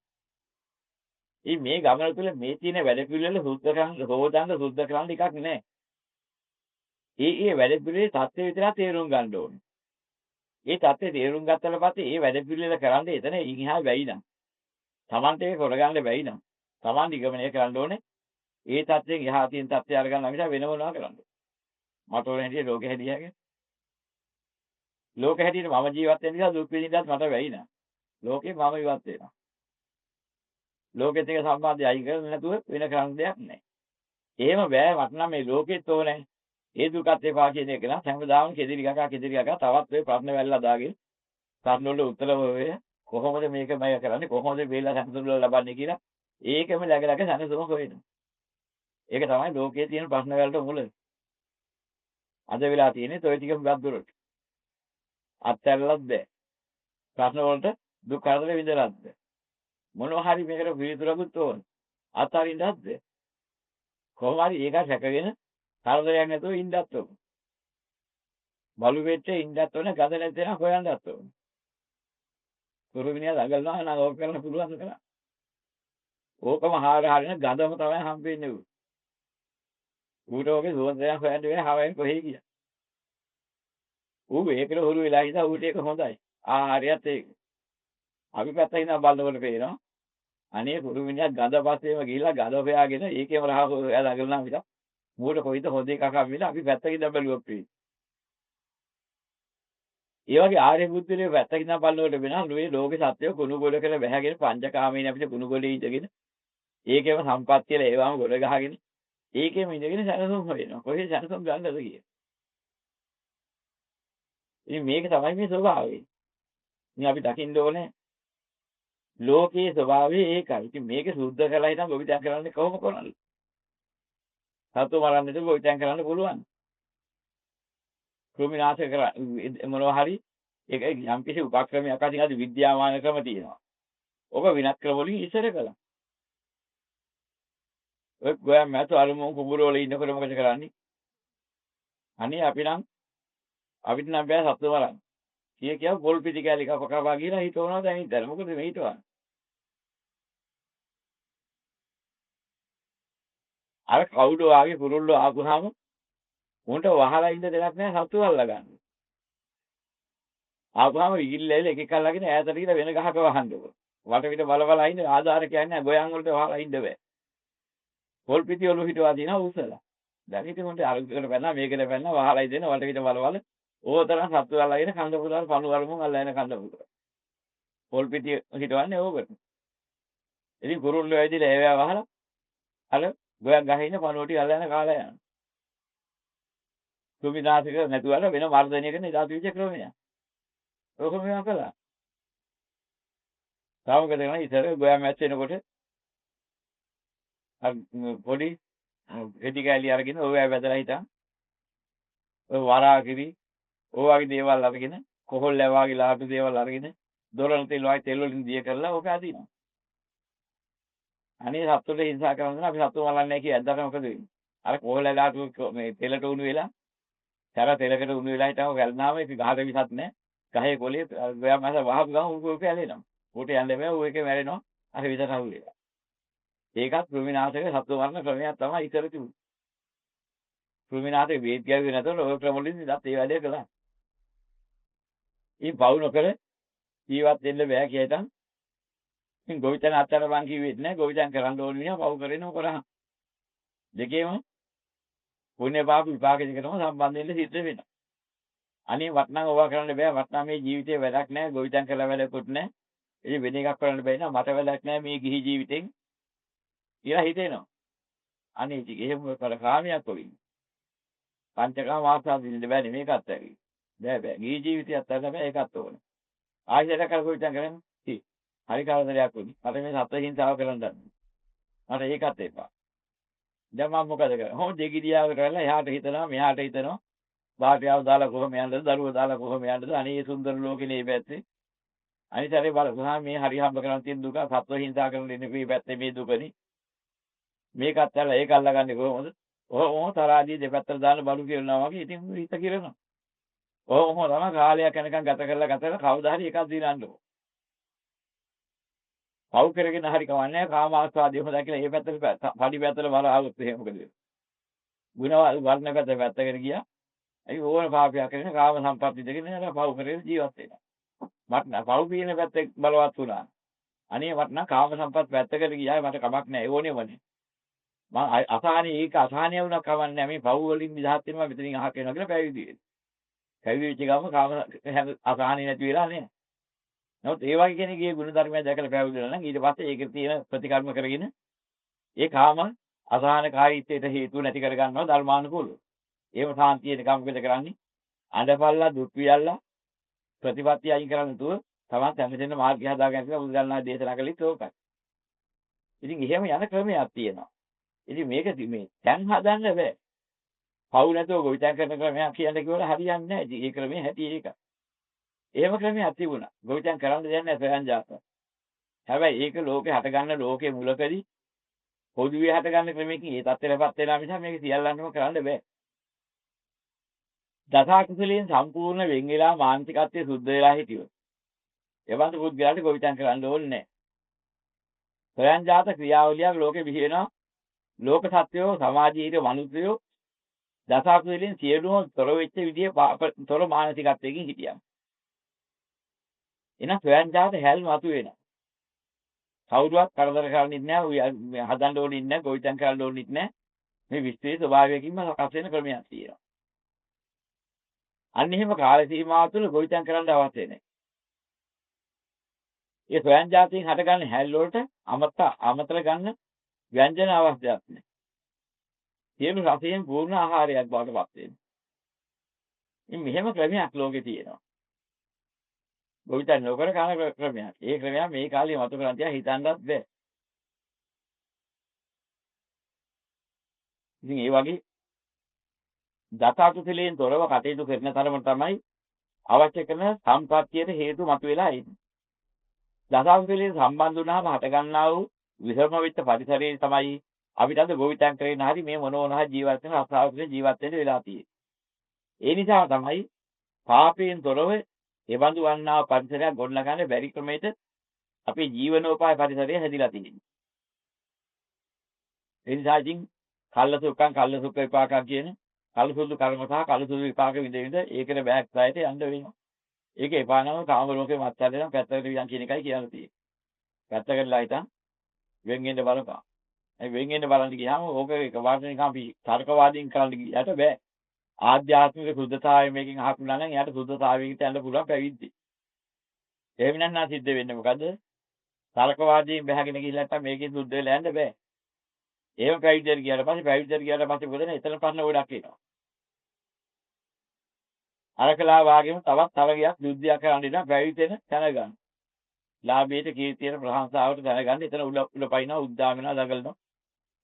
ඉතින් මේ ගමන තුළ මේ තියෙන වැඩ පිළිවෙල සුද්ධ කරන්න හොදන්න සුද්ධ කරන්න එකක් නෑ. ඒ ඒ වැඩ පිළිවෙලේ තත්ත්වය විතරක් තේරුම් ගන්න ඕනේ. ඒ තත්ත්වය තේරුම් ගත්තට පස්සේ ඒ වැඩ පිළිවෙල කරන්න එතන ඉන්හා බැයි නම් Tamante ඒක කරගන්න බැයි නම් Taman නිගමනය කරන්න ඕනේ. ඒ තත්ත්වයෙන් එහා තියෙන තත්ත්වය අරගන්න මිස වෙන මොනවා කරන්නද? මට ඕන හැටියට ලෝකෙ හැදියාගෙන. ලෝකෙ හැටියට මම ජීවත් වෙන නිසා දුක් විඳින්නත් මට බැයි නෑ. ලෝකේ මම ඉවත් වෙනවා. ලෝකෙත් එක්ක සම්බන්ධය අයින් කරන්නේ නැතුව වෙන කරන්න දෙයක් නෑ. එහෙම බෑ මට නම් මේ ලෝකෙත් ඕනේ. ඒ දුකත් එපා කියන එක නම් හැමදාම කෙදිරි ගගා කෙදිරි ගගා තවත් ඔය ප්‍රශ්න වැල්ලා දාගෙන ප්‍රශ්න වල උත්තර හොය කොහොමද මේක මම කරන්නේ කොහොමද වේලා සැනසුම ලබන්නේ කියලා ඒකම läග läග සැනසුම හොයනවා. ඒක තමයි ලෝකයේ තියෙන ප්‍රශ්න වලට මුල. අද වෙලා තියෙන්නේ toy ටික හුඟක් දුරට. අත්හැරලත් බෑ. ප්‍රශ්න වලට දුක් කරදර විඳලත් බෑ. මොනවා හරි මේකට පිළිතුරකුත් ඕන. අත්හරින්නත් බෑ. කොහොම හරි ඒක රැකගෙන කරදරයක් නැතුව ඉන්නත් ඕන. බලු වෙච්ච ඉන්නත් ඕන, ගඳ නැති වෙනා හොයන්නත් ඕන. කුරුමිනියා දඟලනවා නම් ඕක කරන්න පුළුවන් කරා. ඕකම හාර හරින ගඳම තමයි හම්බෙන්නේ ඌ. ඌට ඔගේ සුවඳ දෙයක් හොයන්න වෙන හවයින් කොහේ ගියා. ඌ ඒකට හුරු වෙලා හිටා ඌට ඒක හොඳයි. ආහාරයත් ඒක. අපි පැත්ත ඉඳන් බලනකොට පේනවා. අනේ කුරුමිනියා ගඳ පස්සේම ගිහිල්ලා ගඳ හොයාගෙන ඒකේම රහ හොයා දඟලනවා මිසක් මූට කොයිද හොඳ එකක් හම්බෙලා අපි පැත්තකින් ඉඳන් බැලුවොත් පේන්නේ. ඒ වගේ ආර්ය බුද්ධිලේ පැත්තකින් ඉඳන් බලනකොට වෙනවා මේ ලෝකේ සත්‍යය කුණු ගොඩ කරලා බැහැගෙන පංචකාමයෙන් අපිට කුණු ගොඩේ ඉඳගෙන ඒකේම සම්පත් කියලා ඒවාම ගොඩ ගහගෙන ඒකේම ඉඳගෙන සැනසුම් හොයනවා. කොහේ සැනසුම් ගන්නද කියලා. ඉතින් මේක තමයි මේ ස්වභාවය. ඉතින් අපි දකින්න ඕනේ ලෝකයේ ස්වභාවය ඒකයි. ඉතින් මේක සුද්ධ කරලා හිටන් ගොවිතැන් කරන්නේ කොහොම කරන්නද? සතු මරන්නද ගොවිතැන් කරන්න පුළුවන්. කෘමි නාශක කර මොනවා හරි ඒක යම් කිසි උපක්‍රමයක් අතින් අද විද්‍යාමාන ක්‍රම තියෙනවා. ඔබ වෙනත් ක්‍රම වලින් ඉස්සර කළා. ඔය ගෝයන් මැතු අරුමුන් කුඹුර වල ඉන්නකොට මොකද කරන්නේ? අනේ අපි නම් අපිට නම් බෑ සතු මරන්න. කිය කිය පොල් පිටි කෑලි කප කපා කියලා හිතවනවා දැන් ඉතින් මොකද මේ හිතවන්නේ? අර කවුඩ වාගේ කුරුල්ලෝ ආපුවාම උන්ට වහලා ඉන්න දෙයක් නෑ සතු අල්ල ගන්න. ආපුවාම ඉගිල්ල ඇවිල්ලා එක එක අල්ලගෙන ඈතට ගිහලා වෙන ගහක වහන්න ඕන. වටපිට බල බල ඉන්න ආධාර කියන්නේ ගොයන් වලට වහලා ඉන්න බෑ. පොල් පිටි ඔලු හිටවා දිනවා උසලා. දැන් ඉතින් උන්ට අරකට පැන්නා මේකට පැන්නා වහලා ඉඳින වටපිට බල බල ඕතරම් සතු අල්ලගෙන කඳ පුරාල පණු වරමුන් අල්ලගෙන කඳ පුරා. පොල් පිටි හිටවන්නේ ඕකට. ඉතින් කුරුල්ලෝ ඇවිදලා ඒවා වහලා අර ගොයන් ගහේ ඉන්න පණුව ටික අල්ලගෙන කාලා යනවා. කෘමිනාශක නැතුව අර වෙන මර්ධනය කරන එදා තිබිච්ච ක්‍රමයක්. ඔක මේවා කළා. තව මොකද කරන්නේ ඉතර ගොයන් මැච් වෙනකොට අර පොඩි රෙදි කෑලි අරගෙන ඔය වැදලා හිටන් ඔය වරා කිරි ඔය වගේ දේවල් අරගෙන කොහොල් ලැබ වගේ ලාටු දේවල් අරගෙන දොරණ තෙල් වගේ තෙල් වලින් දිය කරලා ඕක අදිනවා. අනේ සත්තුන්ට හිංසා කරනවා අපි සත්තු මරන්නේ නැහැ කිය ඇද්දට මොකද වෙන්නේ? අර කොහොල් ලාටු මේ තෙලට උණු වෙලා සැර තෙලකට උණු වෙලා හිටම ගැලනාම ඒක ගහට විසත් නැහැ. ගහේ කොළේ ගොයා මස වහපු ගමන් ඌ ඕක ඇලෙනවා. ඌට යන්න බෑ ඌ එකේ මැරෙනවා. අර විසට අහු වෙලා. ඒකත් කෘමිනාශක සත්තු මරණ ක්‍රමයක් තමයි ඉතර තිබුණේ. කෘමිනාශක වේත් ගැව්වේ නැතොත් ඔය ක්‍රම වලින් ඉතත් ඒ වැඩේ කළා. ඉතින් පවු නොකර ජීවත් වෙන්න බෑ කියලා ඉතින් ගොවිතැන අත්හැර බං කිව්වෙත් නෑ. ගොවිතැන් කරන්න ඕන විදිහ පවු කරේනව කරා. දෙකේම පුණ්‍ය පාප විපාක දෙකටම සම්බන්ධ වෙන්න සිද්ධ වෙනවා. අනේ වටනම් ඕවා කරන්න බෑ. වටනම් මේ ජීවිතේ වැඩක් නෑ. ගොවිතැන් කරලා වැඩකුත් නෑ. ඉතින් වෙන එකක් කරන්න බැහැ නේද? මට වැඩක් නෑ මේ ගිහි ජීවිතෙන් කියලා හිතෙනවා. අනේ ඉතින් එහෙම කර කාමයක් ඔවින්. පංචකාම ආස්වාද විඳින්න බෑනේ මේකත් ඇරි. බෑ බෑ. ගිහි ජීවිතයත් අතර බෑ ඒකත් ඕනේ. ආයෙත් කර ගොවිතැන් කරන්න. හරි කරදරයක් වුණේ. මට මේ සත්ව හිංසාව කරන්න දන්නේ. මට ඒකත් එපා. දැන් මම මොකද කරන්නේ? කොහොම දෙගිඩියාවට වෙලා එහාට හිතනවා මෙහාට හිතනවා. භාර්යාව දාලා කොහොම යන්නද? දරුවෝ දාලා කොහොම යන්නද? අනේ සුන්දර ලෝකේ නේ පැත්තේ. අනිත් අර බලපුවාම මේ හරි හම්බ කරන් තියෙන දුක සත්ව හිංසා කරන ඉන්නේ මේ පැත්තේ මේ දුකනේ. මේකත් ඇල්ල ඒක අල්ලගන්නේ කොහොමද? ඔහොම තරාදී දෙපැත්තට දාන බලු කියනවා වගේ ඉතින් හිත කිරනවා. ඔහොම තමයි කාලයක් යනකම් ගත කරලා ගත කරලා කවදා හරි එකක් දිනන්න ඕන. පව් කරගෙන හරි කවන්නේ කාම ආස්වාදය හොඳයි කියලා ඒ පැත්තට පඩි පැත්තට බල ආවොත් එහෙම මොකද වෙන්නේ? ගුණ වර්ණ පැත්ත පැත්තකට ගියා. ඒ ඕන පාපයක් කරගෙන කාම සම්පත් විඳගෙන අර පව් කරගෙන ජීවත් වෙනවා. මට නෑ පව් කියන පැත්ත බලවත් වුණා. අනේ මට නම් කාම සම්පත් පැත්තකට ගියා මට කමක් නෑ ඒ ඕනේම නේ. මං අසහනේ ඒක අසහනය වුණා කමක් නෑ මේ පව් වලින් නිදහස් වෙනවා මෙතනින් අහක වෙනවා කියලා පැවිදි වෙනවා. පැවිදි වෙච්ච ගමන් කාම අසහනේ නැති වෙලා නෑ. නමුත් ඒ වගේ කෙනෙක්ගේ ගුණ ධර්මය දැකලා පැවිදි වෙනවා නම් ඊට පස්සේ ඒකේ තියෙන ප්‍රතිකර්ම කරගෙන ඒ කාම අසහනකාරීත්වයට හේතුව නැති කර ගන්නවා ධර්මානුකූලව. ඒව සාන්තිය නිකම් මොකද කරන්නේ? අඬපල්ලා දුක් වියල්ලා ප්‍රතිපත්ති අයින් කරන්නේ නැතුව තමන් සැනසෙන්න මාර්ගය හදාගන්න කියලා බුදුරජාණන් වහන්සේ දේශනා කළේත් ඕකයි. ඉතින් එහෙම යන ක්‍රමයක් තියෙනවා. ඉතින් මේක මේ දැන් හදන්න බෑ. පව් නැතුව ගොවිතැන් කරන ක්‍රමයක් කියන්න කිව්වල හරියන්නේ නැහැ. ඉතින් ඒ ක්‍රමයේ හැටි ඒකයි. එහෙම ක්‍රමයක් තිබුණා. ගොවිතැන් කරන්න දෙයක් නැහැ ස්වයංජාත. හැබැයි ඒක ලෝකේ හටගන්න ලෝකේ මුලකදී පොදුවේ හටගන්න ක්‍රමයකින් ඒ තත්ත්වයටපත් වෙනා නිසා මේක සියල්ලන්ටම කරන්න බෑ. දස කුසලයෙන් සම්පූර්ණ වෙන් වෙලා මානසිකත්වයේ සුද්ධ වෙලා හිටියොත් එවන්ත පුද්ගලයාට ගොවිතැන් කරන්න ඕනේ නැහැ. ස්වයංජාත ක්‍රියාවලියක් ලෝකෙ බිහි වෙනවා. ලෝක සත්වයෝ සමාජයේ හිටිය මනුස්සයෝ දස කුසලයෙන් සියලුම තොර වෙච්ච විදිහේ තොර මානසිකත්වයකින් හිටියා. එහෙනම් ස්වයංජාත හැල් මතු වෙනවා. කවුරුවත් කරදර කරන්නෙත් නෑ, හදන්න ඕනෙත් නෑ, ගොවිතැන් කරන්න ඕනෙත් නෑ. මේ විශ්වයේ ස්වභාවයකින්ම සකස් වෙන ක්‍රමයක් තියෙනවා. අන්න එහෙම කාල සීමාව තුළ ගොවිතැන් කරන්න අවශ්‍ය නෑ. ඒ ස්වයංජාතයෙන් හටගන්න හැල් වලට අමතර ගන්න ව්‍යංජන අවශ්‍යයක් නෑ. සියලු රසයෙන් පූර්ණ ආහාරයක් බවට පත් වෙනවා. ඉතින් මෙහෙම ක්‍රමයක් ලෝකේ තියෙනවා. ගොවිතැන් නොකර කන ක්‍රමයක්. ඒ ක්‍රමයක් මේ කාලේ මතු කරන් තියා හිතන්නත් බෑ. ඉතින් ඒ වගේ දස අකුසලයෙන් තොරව කටයුතු කරන තරම තමයි අවශ්‍ය කරන සම්පත්තියට හේතු මතුවෙලා එන්නේ. දස අකුසලයෙන් සම්බන්ධ වුණාම හටගන්නා වූ විෂම වෙච්ච පරිසරයේ තමයි අපිට අද ගොවිතැන් කරගෙන හරි මේ මොන මොන හරි ජීවත් වෙන රස්සාව කරගෙන ජීවත් වෙන්න වෙලා තියෙන්නේ. ඒ නිසා තමයි පාපයෙන් තොරව එබඳු වන්නා පරිසරයක් ගොඩනගන්න බැරි ක්‍රමයට අපේ ජීවනෝපාය පරිසරය හැදිලා තියෙන්නේ. ඒ නිසා ඉතින් කල්ල සුඛං කල්ල සුඛ විපාකං කියන කල්ල සුදු කර්ම සහ කල්ල සුදු විපාක විඳ විඳ ඒකට බෑක් සායත යන්න වෙනවා. ඒක එපා නම් කාම ලෝකේ මත්තරේ නම් පැත්තකට වියන් කියන එකයි කියන්න තියෙන්නේ. පැත්තකටලා හිටන් වෙන් වෙන්න බලපන්. ඒ වෙන් වෙන්න බලන්න ගියාම ඕක එකපාරට නිකන් අපි තර්කවාදීන් කරන්න ගියාට බෑ. ආධ්‍යාත්මික සුද්ධතාවය මේකෙන් අහුණා නම් එයාට සුද්ධතාවයකට යන්න පුළුවන් පැවිද්දේ. එහෙම නැත්නම් සිද්ධ වෙන්නේ මොකද? තර්කවාදීන් බහගෙන ගිහිල්ලා නැත්තම් මේකෙන් සුද්ධ වෙලා යන්න බෑ. එහෙම පැවිද්දට ගියාට පස්සේ පැවිද්දට ගියාට පස්සේ මොකද එතන ප්‍රශ්න ගොඩක් එනවා. අරකලා වාගේම තවත් තරගයක් යුද්ධයක් කරන්න ඉන්න පැවිදි වෙන තැන ගන්න. ලාභයට කීර්තියට ප්‍රශංසාවට දැනගන්න එතන උල උල පයින්නවා උද්දාම වෙනවා දඟලනවා.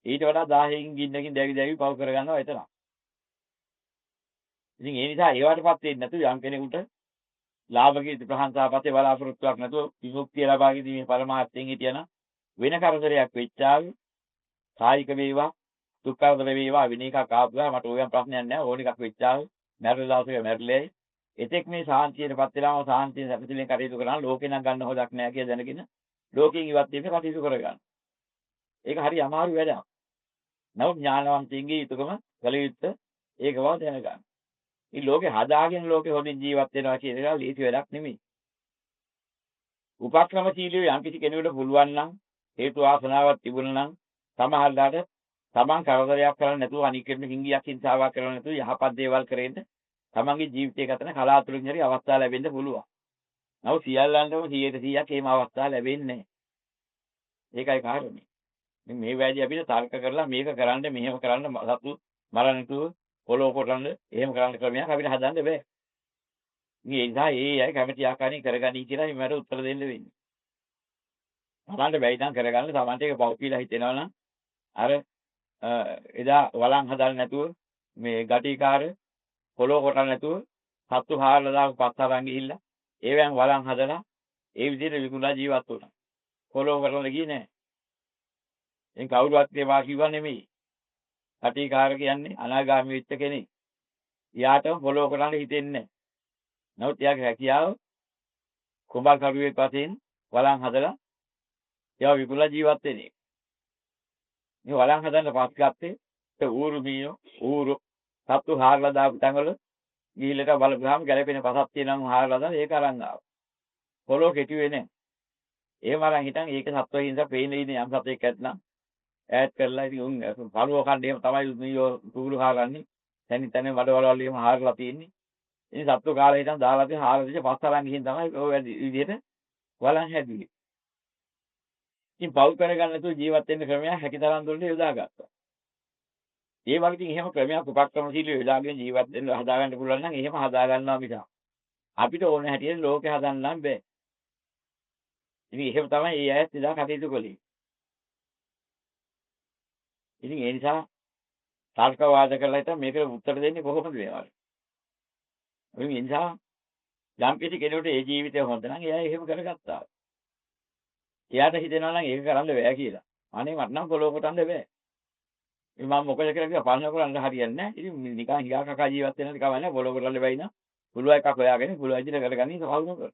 ඊට වඩා 10කින් ගින්නකින් දැවි දැවි පව් කරගන්නවා එතන. ඉතින් ඒ නිසා ඒවටපත් වෙන්නේ නැතුව යම් කෙනෙකුට ලාභ කීර්ති ප්‍රශංසා පස්සේ බලාපොරොත්තුවක් නැතුව විමුක්තිය ලබා ගැනීමේ පරමාර්ථයෙන් හිටියනම් වෙන කරදරයක් වෙච්චාවේ කායික වේවා දුක් කරදර වේවා වෙන එකක් ආපු ගමන් මට ඕයන් ප්‍රශ්නයක් නැහැ ඕන එකක් වෙච්චාවේ මැරෙන දවසක මැරිලේ එතෙක් මේ සාන්තියටපත් වෙලාම සාන්තිය සැපසිලින් කටයුතු කරනවා ලෝකේ නම් ගන්න හොදක් නෑ කියලා දැනගෙන ලෝකයෙන් ඉවත් වෙන්න කටයුතු කරගන්න. ඒක හරි අමාරු වැඩක්. නමුත් ඥානවන්තයින්ගේ යුතුයකම කළ යුත්තේ ඒක බව දැනගන්න. මේ ලෝකේ හදාගෙන ලෝකේ හොඳින් ජීවත් වෙනවා කියන එක ලීසි වැඩක් නෙමෙයි. උපක්‍රමශීලීව යම් කිසි කෙනෙකුට පුළුවන් නම් හේතු වාසනාවක් තිබුණා නම් සමහරලාට තමන් කරදරයක් කරන්නේ නැතුව අනික් කෙනෙකුට හිංගියක් හිංසාවක් කරන්නේ නැතුව යහපත් දේවල් කරෙන්න තමන්ගේ ජීවිතය ගතන කලාතුරකින් හරි අවස්ථා ලැබෙන්න පුළුවන්. නමුත් සියල්ලන්ටම 100%ක් එහෙම අවස්ථා ලැබෙන්නේ නැහැ. ඒකයි කාරණේ. මේ වැඩි අපිට තර්ක කරලා මේක කරන්න මෙහෙම කරන්න සතු මරන්න නැතුව පොළොව කොටන්න එහෙම කරන්න ක්‍රමයක් අපිට හදන්න බෑ. ඉතින් ඒ නිසා ඒ අය කැමති ආකාරයෙන් කරගනී කියලා මට උත්තර දෙන්න වෙන්නේ. තමන්ට බැරි නම් කරගන්න තමන්ට ඒක පව් කියලා හිතෙනවා නම් අර එදා වළං හදන්න නැතුව මේ ගටිකාර පොළොව කොටන්න නැතුව සත්තු හාරලා දාපු පස් අරන් ගිහිල්ලා ඒවෙන් වළං හදලා ඒ විදිහට විකුණලා ජීවත් වුණා. පොළොව කොටන්න ගියේ නෑ. එන් කවුරුවත් ඒවා කිව්වා නෙමෙයි. ගටිකාර කියන්නේ අනාගාමී වෙච්ච කෙනෙක්. එයාටම පොළොව කොටන්න හිතෙන්නේ නෑ. නමුත් එයාගේ හැකියාව කුඹල් කරුවෙක් වශයෙන් වළං හදලා ඒවා විකුණලා ජීවත් වෙන එක. මේ වළං හදන්න පස් ගත්තේ ඒ ඌරු මීයෝ ඌරු සත්තු හාරලා දාපු තැන්වල ගිහිල්ලා බලපුවාම ගැලපෙන පසක් තියෙනවා හාරලා දාලා ඒක අරන් ආවා. පොළොව කෙටුවේ නෑ. එහෙම අරන් හිටන් ඒක සත්ව හිංසා පේන ඉන්නේ යම් සතෙක් ඇත්නම් ඈත් කරලා ඉතින් උන් පළුව කණ්ඩ එහෙම තමයි මීයෝ ඌරු හාරන්නේ. තැනි තැන වඩවලවල් එහෙම හාරලා තියෙන්නේ. ඉතින් සත්තු කාලේ හිටන් දාලා තියෙන හාරලා තියලා පස් අරන් ගිහින් තමයි ඔය විදිහට වළං හැදුවේ. ඉතින් පව් කරගන්න නැතුව ජීවත් වෙන්න ක්‍රමයක් හැකිතරම් දුරට යොදාගත්තා. ඒ වගේ ඉතින් එහෙම ක්‍රමයක් උපක්‍රමශීලීව යොදාගෙන ජීවත් වෙන්න හදාගන්න පුළුවන් නම් එහෙම හදා ගන්නවා මිසක් අපිට ඕන හැටියට ලෝකේ හදන්න නම් බෑ. ඉතින් එහෙම තමයි ඒ අයත් එදා කටයුතු කළේ. ඉතින් ඒ නිසා තර්කවාද කරලා හිටන් මේකට උත්තර දෙන්නේ කොහොමද මේවට? ඉතින් ඒ නිසා යම් කිසි කෙනෙකුට ඒ ජීවිතය හොඳ නම් එයා එහෙම කරගත්තා. එයාට හිතෙනවා නම් ඒක කරන්න බෑ කියලා. අනේ මට නම් පොළොව කොටන්න බෑ. ඉතින් මම මොකද කියලා කිව්වා පන්න කරන්න හරියන්නේ නැහැ. ඉතින් නිකන් හිගා කකා ජීවත් වෙනද කමක් නැහැ. පොළොව කොටන්න බැයි නම් පුළුවන් එකක් හොයාගෙන පුළුවන් විදිහට කරගන්න කවුරු නොකර.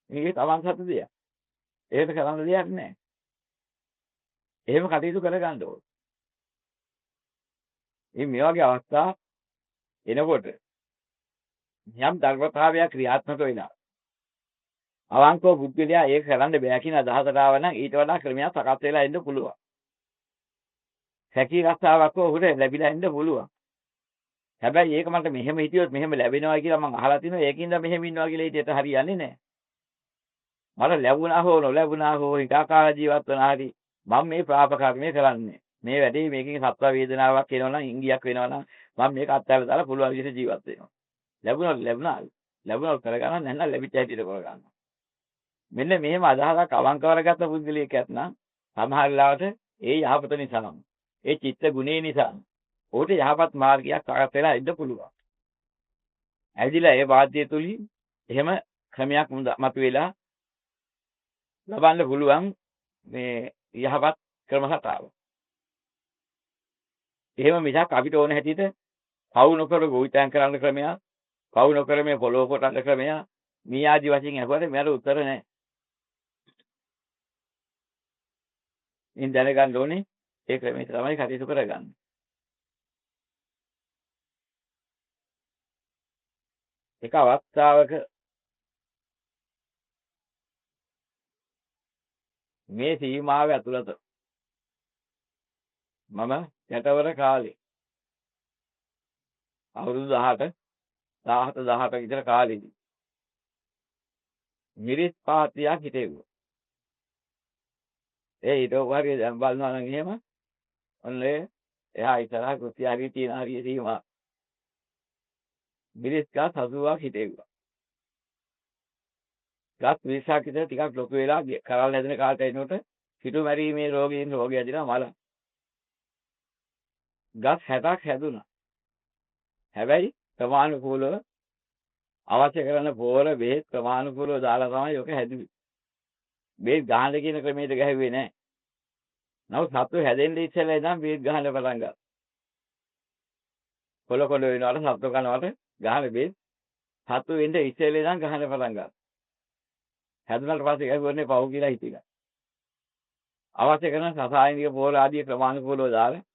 මේක තමන් සතු දෙයක්. එහෙම කරන්න දෙයක් නැහැ. එහෙම කටයුතු කරගන්න ඕන. ඉතින් මේ වගේ අවස්ථා එනකොට යම් ධර්මතාවයක් ක්‍රියාත්මක වෙනවා. අවංකව පුද්ගලයා ඒක කරන්න බෑ කියන අදහසට ආව නම් ඊට වඩා ක්‍රමයක් සකස් වෙලා එන්න පුළුවන්. හැකි රස්සාවක් ඔහුට ලැබිලා එන්න පුළුවන්. හැබැයි ඒක මට මෙහෙම හිටියොත් මෙහෙම ලැබෙනවා කියලා මං අහලා තිනවා. ඒකින්ද මෙහෙම ඉන්නවා කියලා හිටියට හරියන්නේ නෑ. මට ලැබුණා හෝ නොලැබුණා හෝ හිතාකාර ජීවත් වෙන හරි මම මේ පාප කර්මය කරන්නේ. මේ වැඩේ මේකෙන් සත්ව වේදනාවක් එනවා නම් ඉංගියක් වෙනවා නම් මම මේක අත්හැරලා දාලා පුළුවන් විදිහට ජීවත් වෙනවා. ලැබුණොත් ලැබුණා. ලැබුණොත් කරගන්න නැත්නම් ලැබිච්ච හැටියට කරගන්න. මෙන්න මෙහෙම අදහසක් අවංකව කරගත්ත පුද්ගලයෙක් ඇත්නම් සමහර වෙලාවට ඒ යහපත නිසාම ඒ චිත්ත ගුණේ නිසා ඔහුට යහපත් මාර්ගයක් සකස් වෙලා ඉන්න පුළුවන්. ඇවිදලා ඒ වාද්‍ය තුලින් එහෙම ක්‍රමයක් මතුවෙලා ලබන්න පුළුවන් මේ යහපත් ක්‍රම රටාව. එහෙම මිසක් අපිට ඕන හැටියට පවු නොකර ගොවිතැන් කරන්න ක්‍රමයක්, පවු නොකර මේ පොළොව කොටන්න ක්‍රමයක් මේ ආදි වශයෙන් අහුවට මෙයාට උත්තර නැහැ. ඉතින් දැනගන්න ඕනේ ඒ ක්‍රමයට තමයි කටයුතු කරගන්නේ. එක අවස්ථාවක මේ සීමාව ඇතුළත මම යටවර කාලේ අවුරුදු 18 17 18 විතර කාලෙදී මිරිස් පාතියක් හිටෙව්වා. ඒ හිටවපු හරිය දැන් බලනවා නම් එහෙම ඔන්න එහා ඉස්සරහ කුස්සිය හරිය තියෙන හරිය සීමා මිරිස් ගස් 80ක් හිටෙව්වා. ගස් 20ක් විතර ටිකක් ලොකු වෙලා කරල් හැදෙන කාලට එනකොට සිටු මැරීමේ රෝගයෙන් රෝගය ඇදිලා මල. ගස් 60ක් හැදුනා. හැබැයි ක්‍රමානුකූලව අවශ්‍ය කරන පොර බෙහෙත් ක්‍රමානුකූලව දාලා තමයි ඔක හැදුවේ. බෙහෙත් ගහන්න කියන ක්‍රමයට ගැහුවේ නෑ. නමුත් සත්තු හැදෙන්න ඉස්සෙල්ලා ඉඳන් බෙහෙත් ගහන්න පටන් ගත්තා. කොළ කොළ වෙනවට සත්තු කනවට ගහන බෙහෙත් සත්තු වෙන්න ඉස්සෙල්ලා ඉඳන් ගහන්න පටන් ගත්තා. හැදුනට පස්සේ ගැහුවනේ පව් කියලා හිතිලා. අවශ්‍ය කරන රසායනික පොර ආදී ක්‍රමානුකූලව දාලා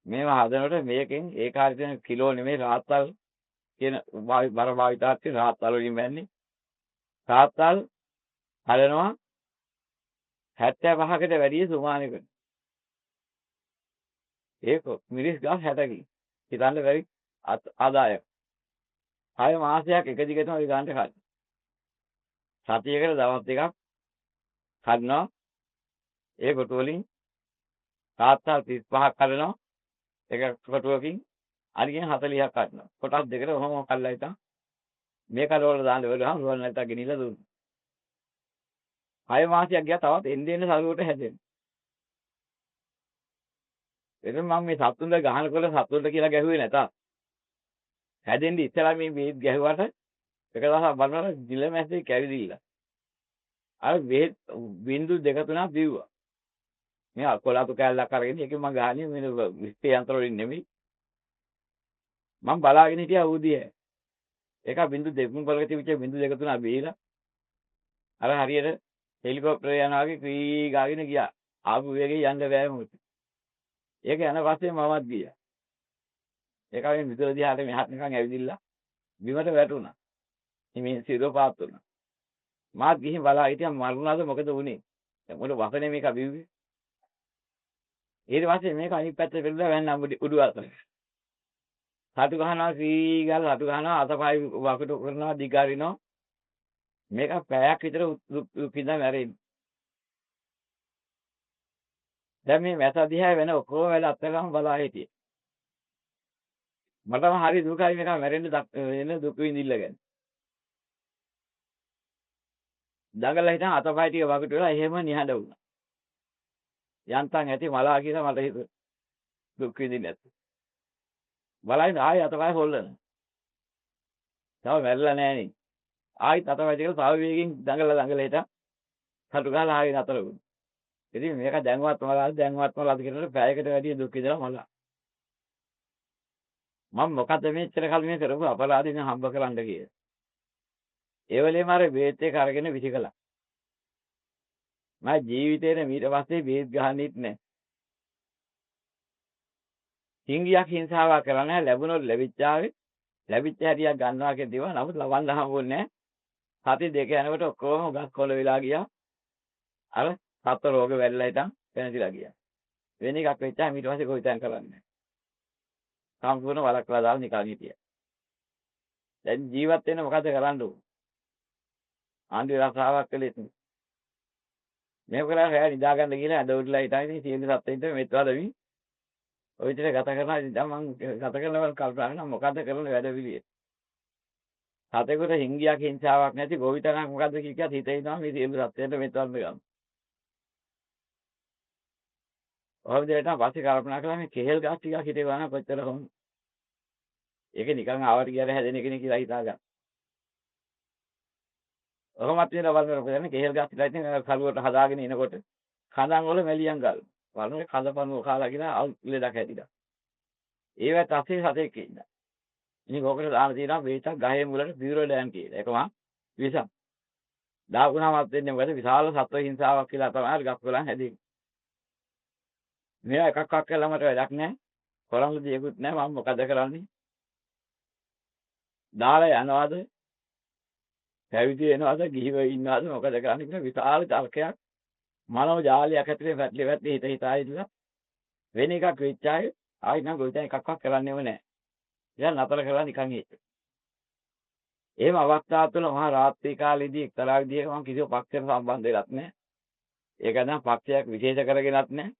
මේවා හදනකොට මේකෙන් ඒ කාලේ තියෙන කිලෝ නෙමෙයි රාත්තල් කියන බර භාවිතාත් තියෙන රාත්තල් වලින් වෙන්නේ. රාත්තල් හදනවා 75කට වැඩිය සුමානකට. ඒක මිරිස් ගස් 60කින්. හිතන්න බැරි ආදායම. 6 මාසයක් එක දිගටම ඔය ගන්නට කන්න. සතියකට දවස් දෙකක් කනවා. ඒ කොටු වලින් රාත්තල් 35ක් කඩනවා. එක කොටුවකින් අනිකෙන් 40ක් කඩනවා. කොටස් දෙකට ඔහොම කල්ලා හිටන් මේ කඩවල දාන්න බැලුවහම රුවන් නැත්තක් ගෙනිලා දුන්නා. 6 මාසයක් ගියා තවත් එන්න එන්න සරුවට හැදෙන්න. එතන මම මේ සත්තුන්ට ගහනකොට සත්තුන්ට කියලා ගැහුවේ නැත. හැදෙන්න ඉස්සලා මේ බෙහෙත් ගැහුවට එක දවසක් බලනකොට දිල මැස්සේ කැවිදිලා. අර බෙහෙත් බින්දු දෙක තුනක් බිව්වා. මේ කොළාතු කෑල්ලක් අරගෙන ඒකෙන් මං ගහන්නේ මේ විස්තේ යන්ත්‍ර වලින් නෙමෙයි. මං බලාගෙන හිටියා ඌ දිහා. ඒක බින්දු දෙකකින් කොලක තිබිච්ච බින්දු දෙක තුනක් බීලා අර හරියට හෙලිකොප්ටරේ යනවා වගේ ක්‍රී ගාගෙන ගියා. ආපු වේගෙන් යන්න බෑ මොකද. ඒක යන පස්සේ මමත් ගියා. ඒක මේ මිදුල දිහාට මෙහාට නිකන් ඇවිදින්න බිමට වැටුණා. හිමින් සිරුර පාත් වුණා. මාත් ගිහින් බලා හිටියා මරුණාද මොකද වුනේ? දැන් මොකද වසනේ මේක බිව්වේ. ඊට පස්සේ මේක අනිත් පැත්තට පෙරලා වැන්න උඩු අතට. සතු ගහනවා ක්‍රී ගාලා සතු ගහනවා අතපය වකුටු කරනවා දිගාරිනවා. මේක පැයක් විතර දුක් විඳා මැරෙන්නේ. දැන් මේ මැස දිහා වෙන ඔක්කොම වෙලා අත්දැකම බලා හිටියේ. මටම හරි දුකයි මේක මැරෙන්න වෙන දුක් විඳින්න ගැන. දඟලලා හිටන් අතපය ටික වකුටු වෙලා එහෙම නිහඬ වුණා. යන්තම් ඇති මලා කියලා මට හිතුණා. දුක් විඳින්න නැති. බලන්න ආයෙ අතපය හොල්ලන. තව මැරිලා නෑනේ. ආයෙත් අතපය ටික තව වේගෙන් දඟලලා දඟලලා හිටන් සතු ගහලා ආයෙ නතර වුණා. ඉතින් මේක දැන්වත් මලාද දැන්වත් මලාද කියනකොට පැයකට වැඩිය දුක් විඳලා මලා. මම මොකද මෙච්චර කල් මේ කරපු අපරාධ ඉතින් හම්බ කරන්න කියලා. ඒ වෙලේම අර බේත් එක අරගෙන විසිකලා. මම ජීවිතේට ඊට පස්සේ බේත් ගහන්නෙත් නෑ. හිංගියක් හිංසාවක් කරන්නේ නැහැ. ලැබුණොත් ලැබිච්චාවේ ලැබිච්ච හැටියක් ගන්නවා කියන දේවල්. නමුත් ලබන්න හම්බුන්නේ නැහැ. සති දෙක යනකොට ඔක්කොම ගස් කොළ වෙලා ගියා. අර සත්ව රෝග වැල්ලා හිටන් පැනතිලා ගියා. වෙන එකක් වෙච්චාම ඊට පස්සේ කොයිතෙන් කරන්නේ. සම්පූර්ණ වළක්වලා දාලා නිකන් හිටියා. දැන් ජීවත් වෙන්න මොකද කරන්න ඕන? ආණ්ඩුවේ රස්සාවක් කළේත් නෑ. මේක කරලා රැය නිදා ගන්න කියලා ඇඳ උඩලා හිටන් ඉතින් සියලු සත්ත්වයින්ට මෙත් වදමි. ඔය විදිහට ගත කරනවා. ඉතින් දැන් මං ගත කරනවල් කල්පනා කරනවා මොකද්ද කරන වැඩ පිළිවෙල. සතෙකුට හිංගියක් හිංසාවක් නැති ගොවිතැනක් මොකද්ද කිය කියා හිතේ ඉන්නවා මේ සියලු සත්ත්වයන්ට මෙත් වන්ද ගන්න. ඔය විදිහට නම් පස්සේ කල්පනා කළා මේ කෙහෙල් ගස් ටිකක් හිටේවා නම් කොච්චර හොඳ. ඒක නිකන් ආවට ගියාට හැදෙන එකනේ කියලා හිතා ගන්න. ඔහොමත් වෙන බලනකොට දැන් කෙහෙල් ගස් ටිකක් ඉතින් කරුවට හදාගෙන එනකොට කඳන් වල මැලියන් ගල්. බලන්න කඳ පණුව කාලා කියලා අවුල් ලෙඩක් හැදිලා. ඒවත් අසේ සතෙක් ඉන්නා. ඉතින් ඕකට දාන තියෙනවා බේතක් ගහේ මුලට පියුරඩෑන් කියලා. ඒක මහා විසක්. දාපුණාමත් වෙන්නේ මොකද? විශාල සත්ව හිංසාවක් කියලා තමයි අර ගස් වලන් හැදෙන්නේ. මේවා එකක්වත් කළා මට වැඩක් නැහැ. කරන්න දෙයක්වත් නැහැ. මම මොකද කරන්නේ? දාලා යනවාද? පැවිදි වෙනවද? ගිහිව ඉන්නවද? මොකද කරන්නේ කියලා විශාල තර්කයක් මනෝ ජාලයක් ඇතුලේ පැටලි පැටලි හිත හිතා ඉඳලා වෙන එකක් වෙච්ච අය ආයි නම් ගොවිතැන් එකක්වත් කරන්නේම නැහැ. ඉතින් නතර කරලා නිකන් හිටියා. එහෙම අවස්ථා තුළ මහා රාත්‍රී කාලේදී එක්තරා විදිහක මම කිසිම පක්ෂයකට සම්බන්ධ වෙලත් නැහැ. ඒක නම් පක්ෂයක් විශේෂ කරගෙනත් නැහැ.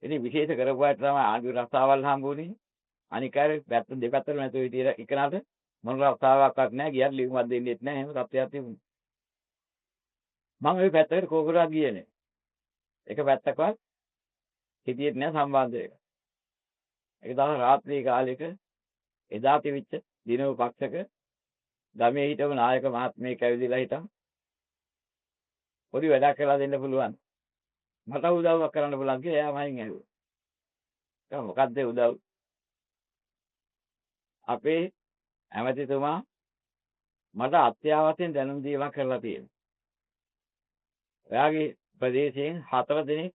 ඉතින් විශේෂ කරපු අයට තමයි ආණ්ඩුවේ රස්සාවල් හම්බුනේ. අනික අය පැත්ත දෙපැත්තටම නැතුව හිටිය එකනට මොන රස්සාවක්වත් නැහැ. ගියත් ලියුමක් දෙන්නෙත් නැහැ. එහෙම තත්ත්වයක් තිබුණා. මම ওই පැත්තකට කෝකරවත් ගියේ නෑ. එක පැත්තකවත් හිටියෙත් නෑ සම්බන්ධ වෙලා. ඒක දවස් රාත්‍රී කාලෙක එදා තිබිච්ච දිනව පක්ෂක ගමේ හිටපු නායක මහත්මයෙක් ඇවිදලා හිටන් පොඩි වැඩක් කරලා දෙන්න පුළුවන්. මට උදව්වක් කරන්න පුළුවන් කියලා එයා මගෙන් ඇහුවා. ඒක මොකද්ද උදව්? අපේ ඇමතිතුමා මට අත්‍යවශ්‍යයෙන් දැනුම් දීමක් කරලා තියෙනවා. ඔයාගේ ප්‍රදේශයෙන් 4 දෙනෙක්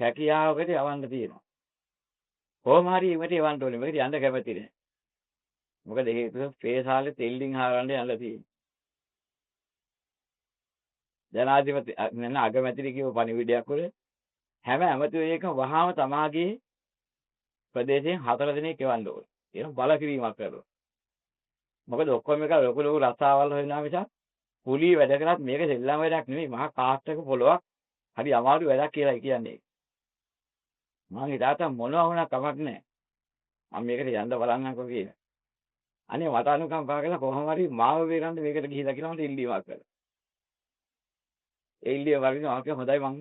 රැකියාවකට යවන්න තියෙනවා. කොහොම හරි එකට යවන්න ඕනේ. මේකට යන්න කැමති නෑ. මොකද හේතුව පේසාලේ තෙල්ලින් හරවන්න යන්න තියෙන්නේ. ජනාධිපති නෑ අගමැතිරි කියව පණිවිඩයක් වල හැම ඇමතිවරයෙක්ම වහාම තමාගේ ප්‍රදේශයෙන් 4 දෙනෙක් එවන්න ඕනේ. ඒක බල කිරීමක් කරනවා. මොකද ඔක්කොම එක ලොකු ලොකු රස්සාවල් හොයනවා මිසක් කුලී වැඩ කරත් මේක සෙල්ලම් වැඩක් නෙමෙයි. මහා කාස්ට් එක පොලොවක් හරි අමාරු වැඩක් කියලා කියන්නේ. මං හිතාගත්තා මොනවා වුණා කමක් නැහැ. මම මේකට යන්න බලන්නම්කෝ කියලා. අනේ මට අනුකම්පා කරලා කොහොම හරි මාව බේරන්න මේකට ගිහිලා කියලා මට ඉල්ලීමක් කළා. ඒ ඉල්ලීම වරින් මම කිව්වා හොඳයි මං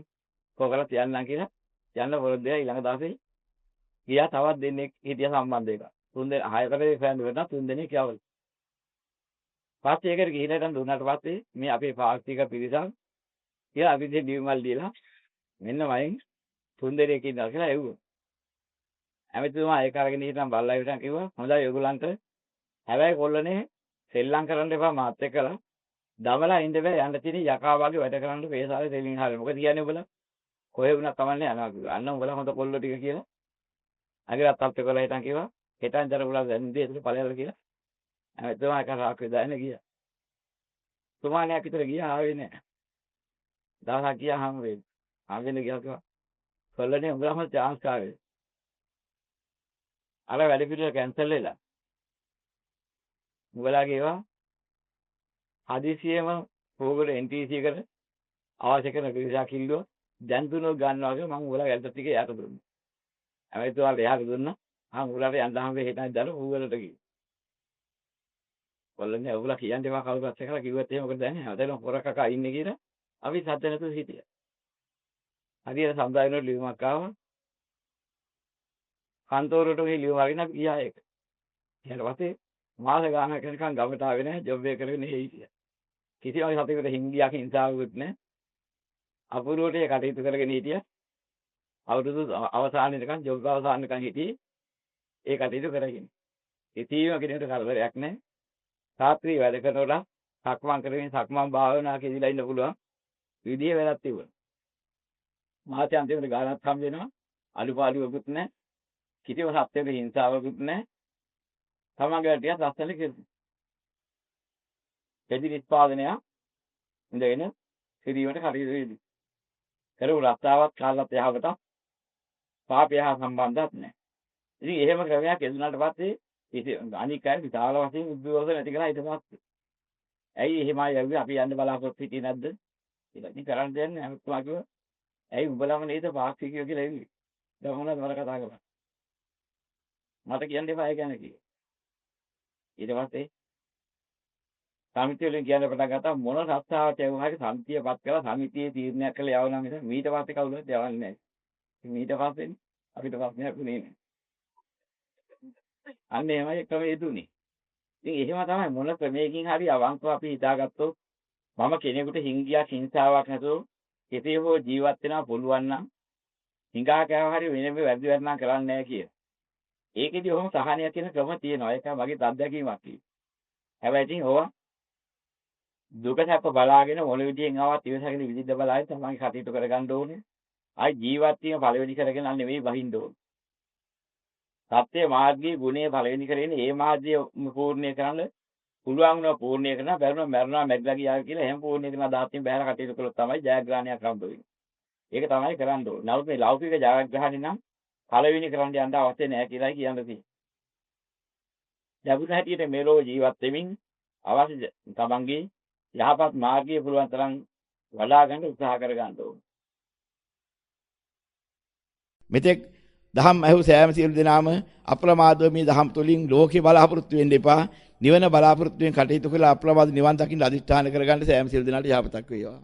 කෝ කරලා තියන්නම් කියලා යන්න පොරොන්දු වෙලා ඊළඟ දවසේ ගියා. තවත් දෙන්නෙක් හිටියා සම්බන්ධ එකක්. තුන් දෙනා හයකට ෆෑන් වෙනවා තුන් දෙනෙක් යවල. පස්සේ ඒකට ගිහිලා ඉතින් දුන්නාට පස්සේ මේ අපේ පාක්ෂික පිරිසක් කියලා අපි දෙන්න ලියුමක් දීලා මෙන්න මයින් තුන් දෙනෙක් ඉන්නවා කියලා එව්වා. ඇමතිතුමා ඒක අරගෙන හිටන් බල්ලා හිටන් කිව්වා හොඳයි ඔයගොල්ලන්ට හැබැයි කොල්ලනේ සෙල්ලම් කරන්න එපා මාත් එක්කලා දමලා ඉන්න බෑ යන්න තියෙන යකා වගේ වැඩ කරන්න පේසාලේ තෙලින් හරිය. මොකද කියන්නේ උඹලා කොහේ වුණත් කමන්නේ යනවා කිව්වා. අන්න උඹලා හොඳ කොල්ලෝ ටික කියලා අගලත් අප්පේ කරලා හිටන් කිව්වා හෙටන් දර උඹලා දැන් දී එතන ඵලයල්ලා කියලා. ඇමතිතුමා එක රාක් වේදාගෙන ගියා. සුමානයක් විතර ගියා ආවේ නෑ. දවසක් ගියා හම් වෙන්න. හම් වෙන්න ගියා කිව්වා කොල්ලනේ උඹලා හොඳ චාන්ස් ආවේ. අර වැඩ පිළිවෙල කැන්සල් වෙලා. උඹලාගේ ඒවා හදිසියෙම පොගොඩ NTC එකට අවශ්‍ය කරන පිරිසක් ඉල්ලුවා. දැන් තුනක් ගන්නවා කියලා මං උඹලා වැල්ට ටික එයාට දුන්නා. ඇමතිතුමාට එයාට දුන්නා. ආ උඹලාට යන්න හම්බෙ හෙටයි දර ඌවලට ගියේ. කොල්ලනේ උඹලා කියන්න එපා කවුරුත් එක්කලා කිව්වත් එහෙම මොකද දන්නේ හැමතැනම පොර කකා ඉන්නේ කියලා අපි සද්ද නැතුව හිටියා. හරියට සමුදාය වල ලියුමක් ආවා. කන්තෝරුවට ගිහින් ලියුම අරගෙන අපි ගියා ඒක. ඊට පස්සේ මාස ගානක් යනකම් ගමට ආවේ නැහැ ජොබ් එක කරගෙන එහෙ හිටියා. කිසිම සතෙකුට හිංගියක් හිංසාවකුත් නැහැ. අපූර්වට ඒ කටයුතු කරගෙන හිටියා. අවුරුදු අවසාන වෙනකන් ජොබ් අවසාන වෙනකන් හිටියේ ඒ කටයුතු කරගෙන. කිසිම කෙනෙකුට කරදරයක් නැහැ. රාත්‍රී වැඩ කරනකොට සක්මන් කරමින් සක්මන් භාවනා කියලා ඉන්න පුළුවන් විදිය වැඩක් තිබුණා. මාසේ අන්තිමට ගානක් හම් වෙනවා. අලුපාලුවකුත් නැහැ. කිසිම සත්‍යයක හිංසාවකුත් නැහැ. තමන්ගේ වැඩ ටිකක් ලස්සනට කෙරුවා. දෙදි නිෂ්පාදනය ඉඳගෙන කිරීමට කටයුතු වෙදී. කරපු රස්සාවත් කාලත් යහපතක් පාපය හා සම්බන්ධයක් නැහැ. ඉතින් එහෙම ක්‍රමයක් යෙදුනාට පස්සේ ඉතින් අනික් අය විශාල වශයෙන් උද්දෝෂ නැති කරා ඊට පස්සේ. ඇයි එහෙමයි ඇව්වේ අපි යන්න බලාපොරොත්තු හිටියේ නැද්ද? කියලා ඉතින් කරන්න දෙයක් නෑ. ඇමතිතුමා කිව්වා ඇයි උඹලම නේද පාක්ෂිකයෝ කියලා එන්නේ. දැන් මොනවද මට කතා කරන්නේ? මට කියන්න එපා ඒ ගැන කිව්වා. ඊට පස්සේ සමිතිය වලින් කියන්න පටන් ගත්තා මොන රස්සාවට යවුවා හරි සමිතියපත් කළා සමිතියේ තීරණයක් කළා යවනවා මිස මීට පස්සේ කවුරුවත් යවන්නේ නැහැ. ඉතින් ඊට පස්සේ අපිට ප්‍රශ්නයක් වුණේ නැහැ. අන්න එහෙමයි ක්‍රමය යෙදුනේ. ඉතින් එහෙම තමයි මොන ක්‍රමයකින් හරි අවංකව අපි හිතාගත්තොත් මම කෙනෙකුට හිංගියක් හිංසාවක් නැතුව කෙසේ හෝ ජීවත් වෙනවා පුළුවන් නම් හිඟා කෑව හරි වෙන මේ වැරදි වැඩ නම් කරන්නේ නැහැ කියලා. ඒකෙදි ඔහොම සහනයක් කියන ක්‍රම තියෙනවා. ඒක මගේ අත්දැකීමක් තියෙනවා. හැබැයි ඉතින් ඕවා දුක සැප බලාගෙන මොන විදියෙන් ආවත් ඉවසගෙන විදිද්ද බලාගෙන තමයි කටයුතු කරගන්න ඕනේ. ආයි ජීවත් වීම පළවෙනි කරගෙන නෙවෙයි වහින්න ඕන. සත්‍ය මාර්ගයේ ගුණය පළවෙනි කරගෙන ඒ මාර්ගය පූර්ණය කරන්න පුළුවන් වුණා පූර්ණය කරනවා බැරුණා මැරුණා මැරිලා ගියා කියලා එහෙම පූර්ණය කරන අදහසින් බහැලා කටයුතු කළොත් තමයි ජයග්‍රහණයක් හම්බ වෙන්නේ. ඒක තමයි කරන්න ඕනේ. නමුත් මේ ලෞකික ජයග්‍රහණය නම් පළවෙනි කරන්න යන්න අවශ්‍ය නැහැ කියලායි කියන්න තියෙන්නේ. ලැබුණ හැටියට මේ ලෝක ජීවත් වෙමින් අවශ්‍ය තමන්ගේ යහපත් මාර්ගය පුළුවන් තරම් වඩා ගන්න උත්සාහ කර ගන්න ඕනේ. මෙතෙක් දහම් ඇහු සෑම සියලු දෙනාම අප්‍රමාදව මේ දහම් තුලින් ලෝකේ බලාපොරොත්තු වෙන්න එපා. නිවන බලාපොරොත්තු වෙන කටයුතු කළා අප්‍රමාද නිවන් දකින්න අදිෂ්ඨාන කරගන්න සෑම සියලු දෙනාට යහපතක් වේවා.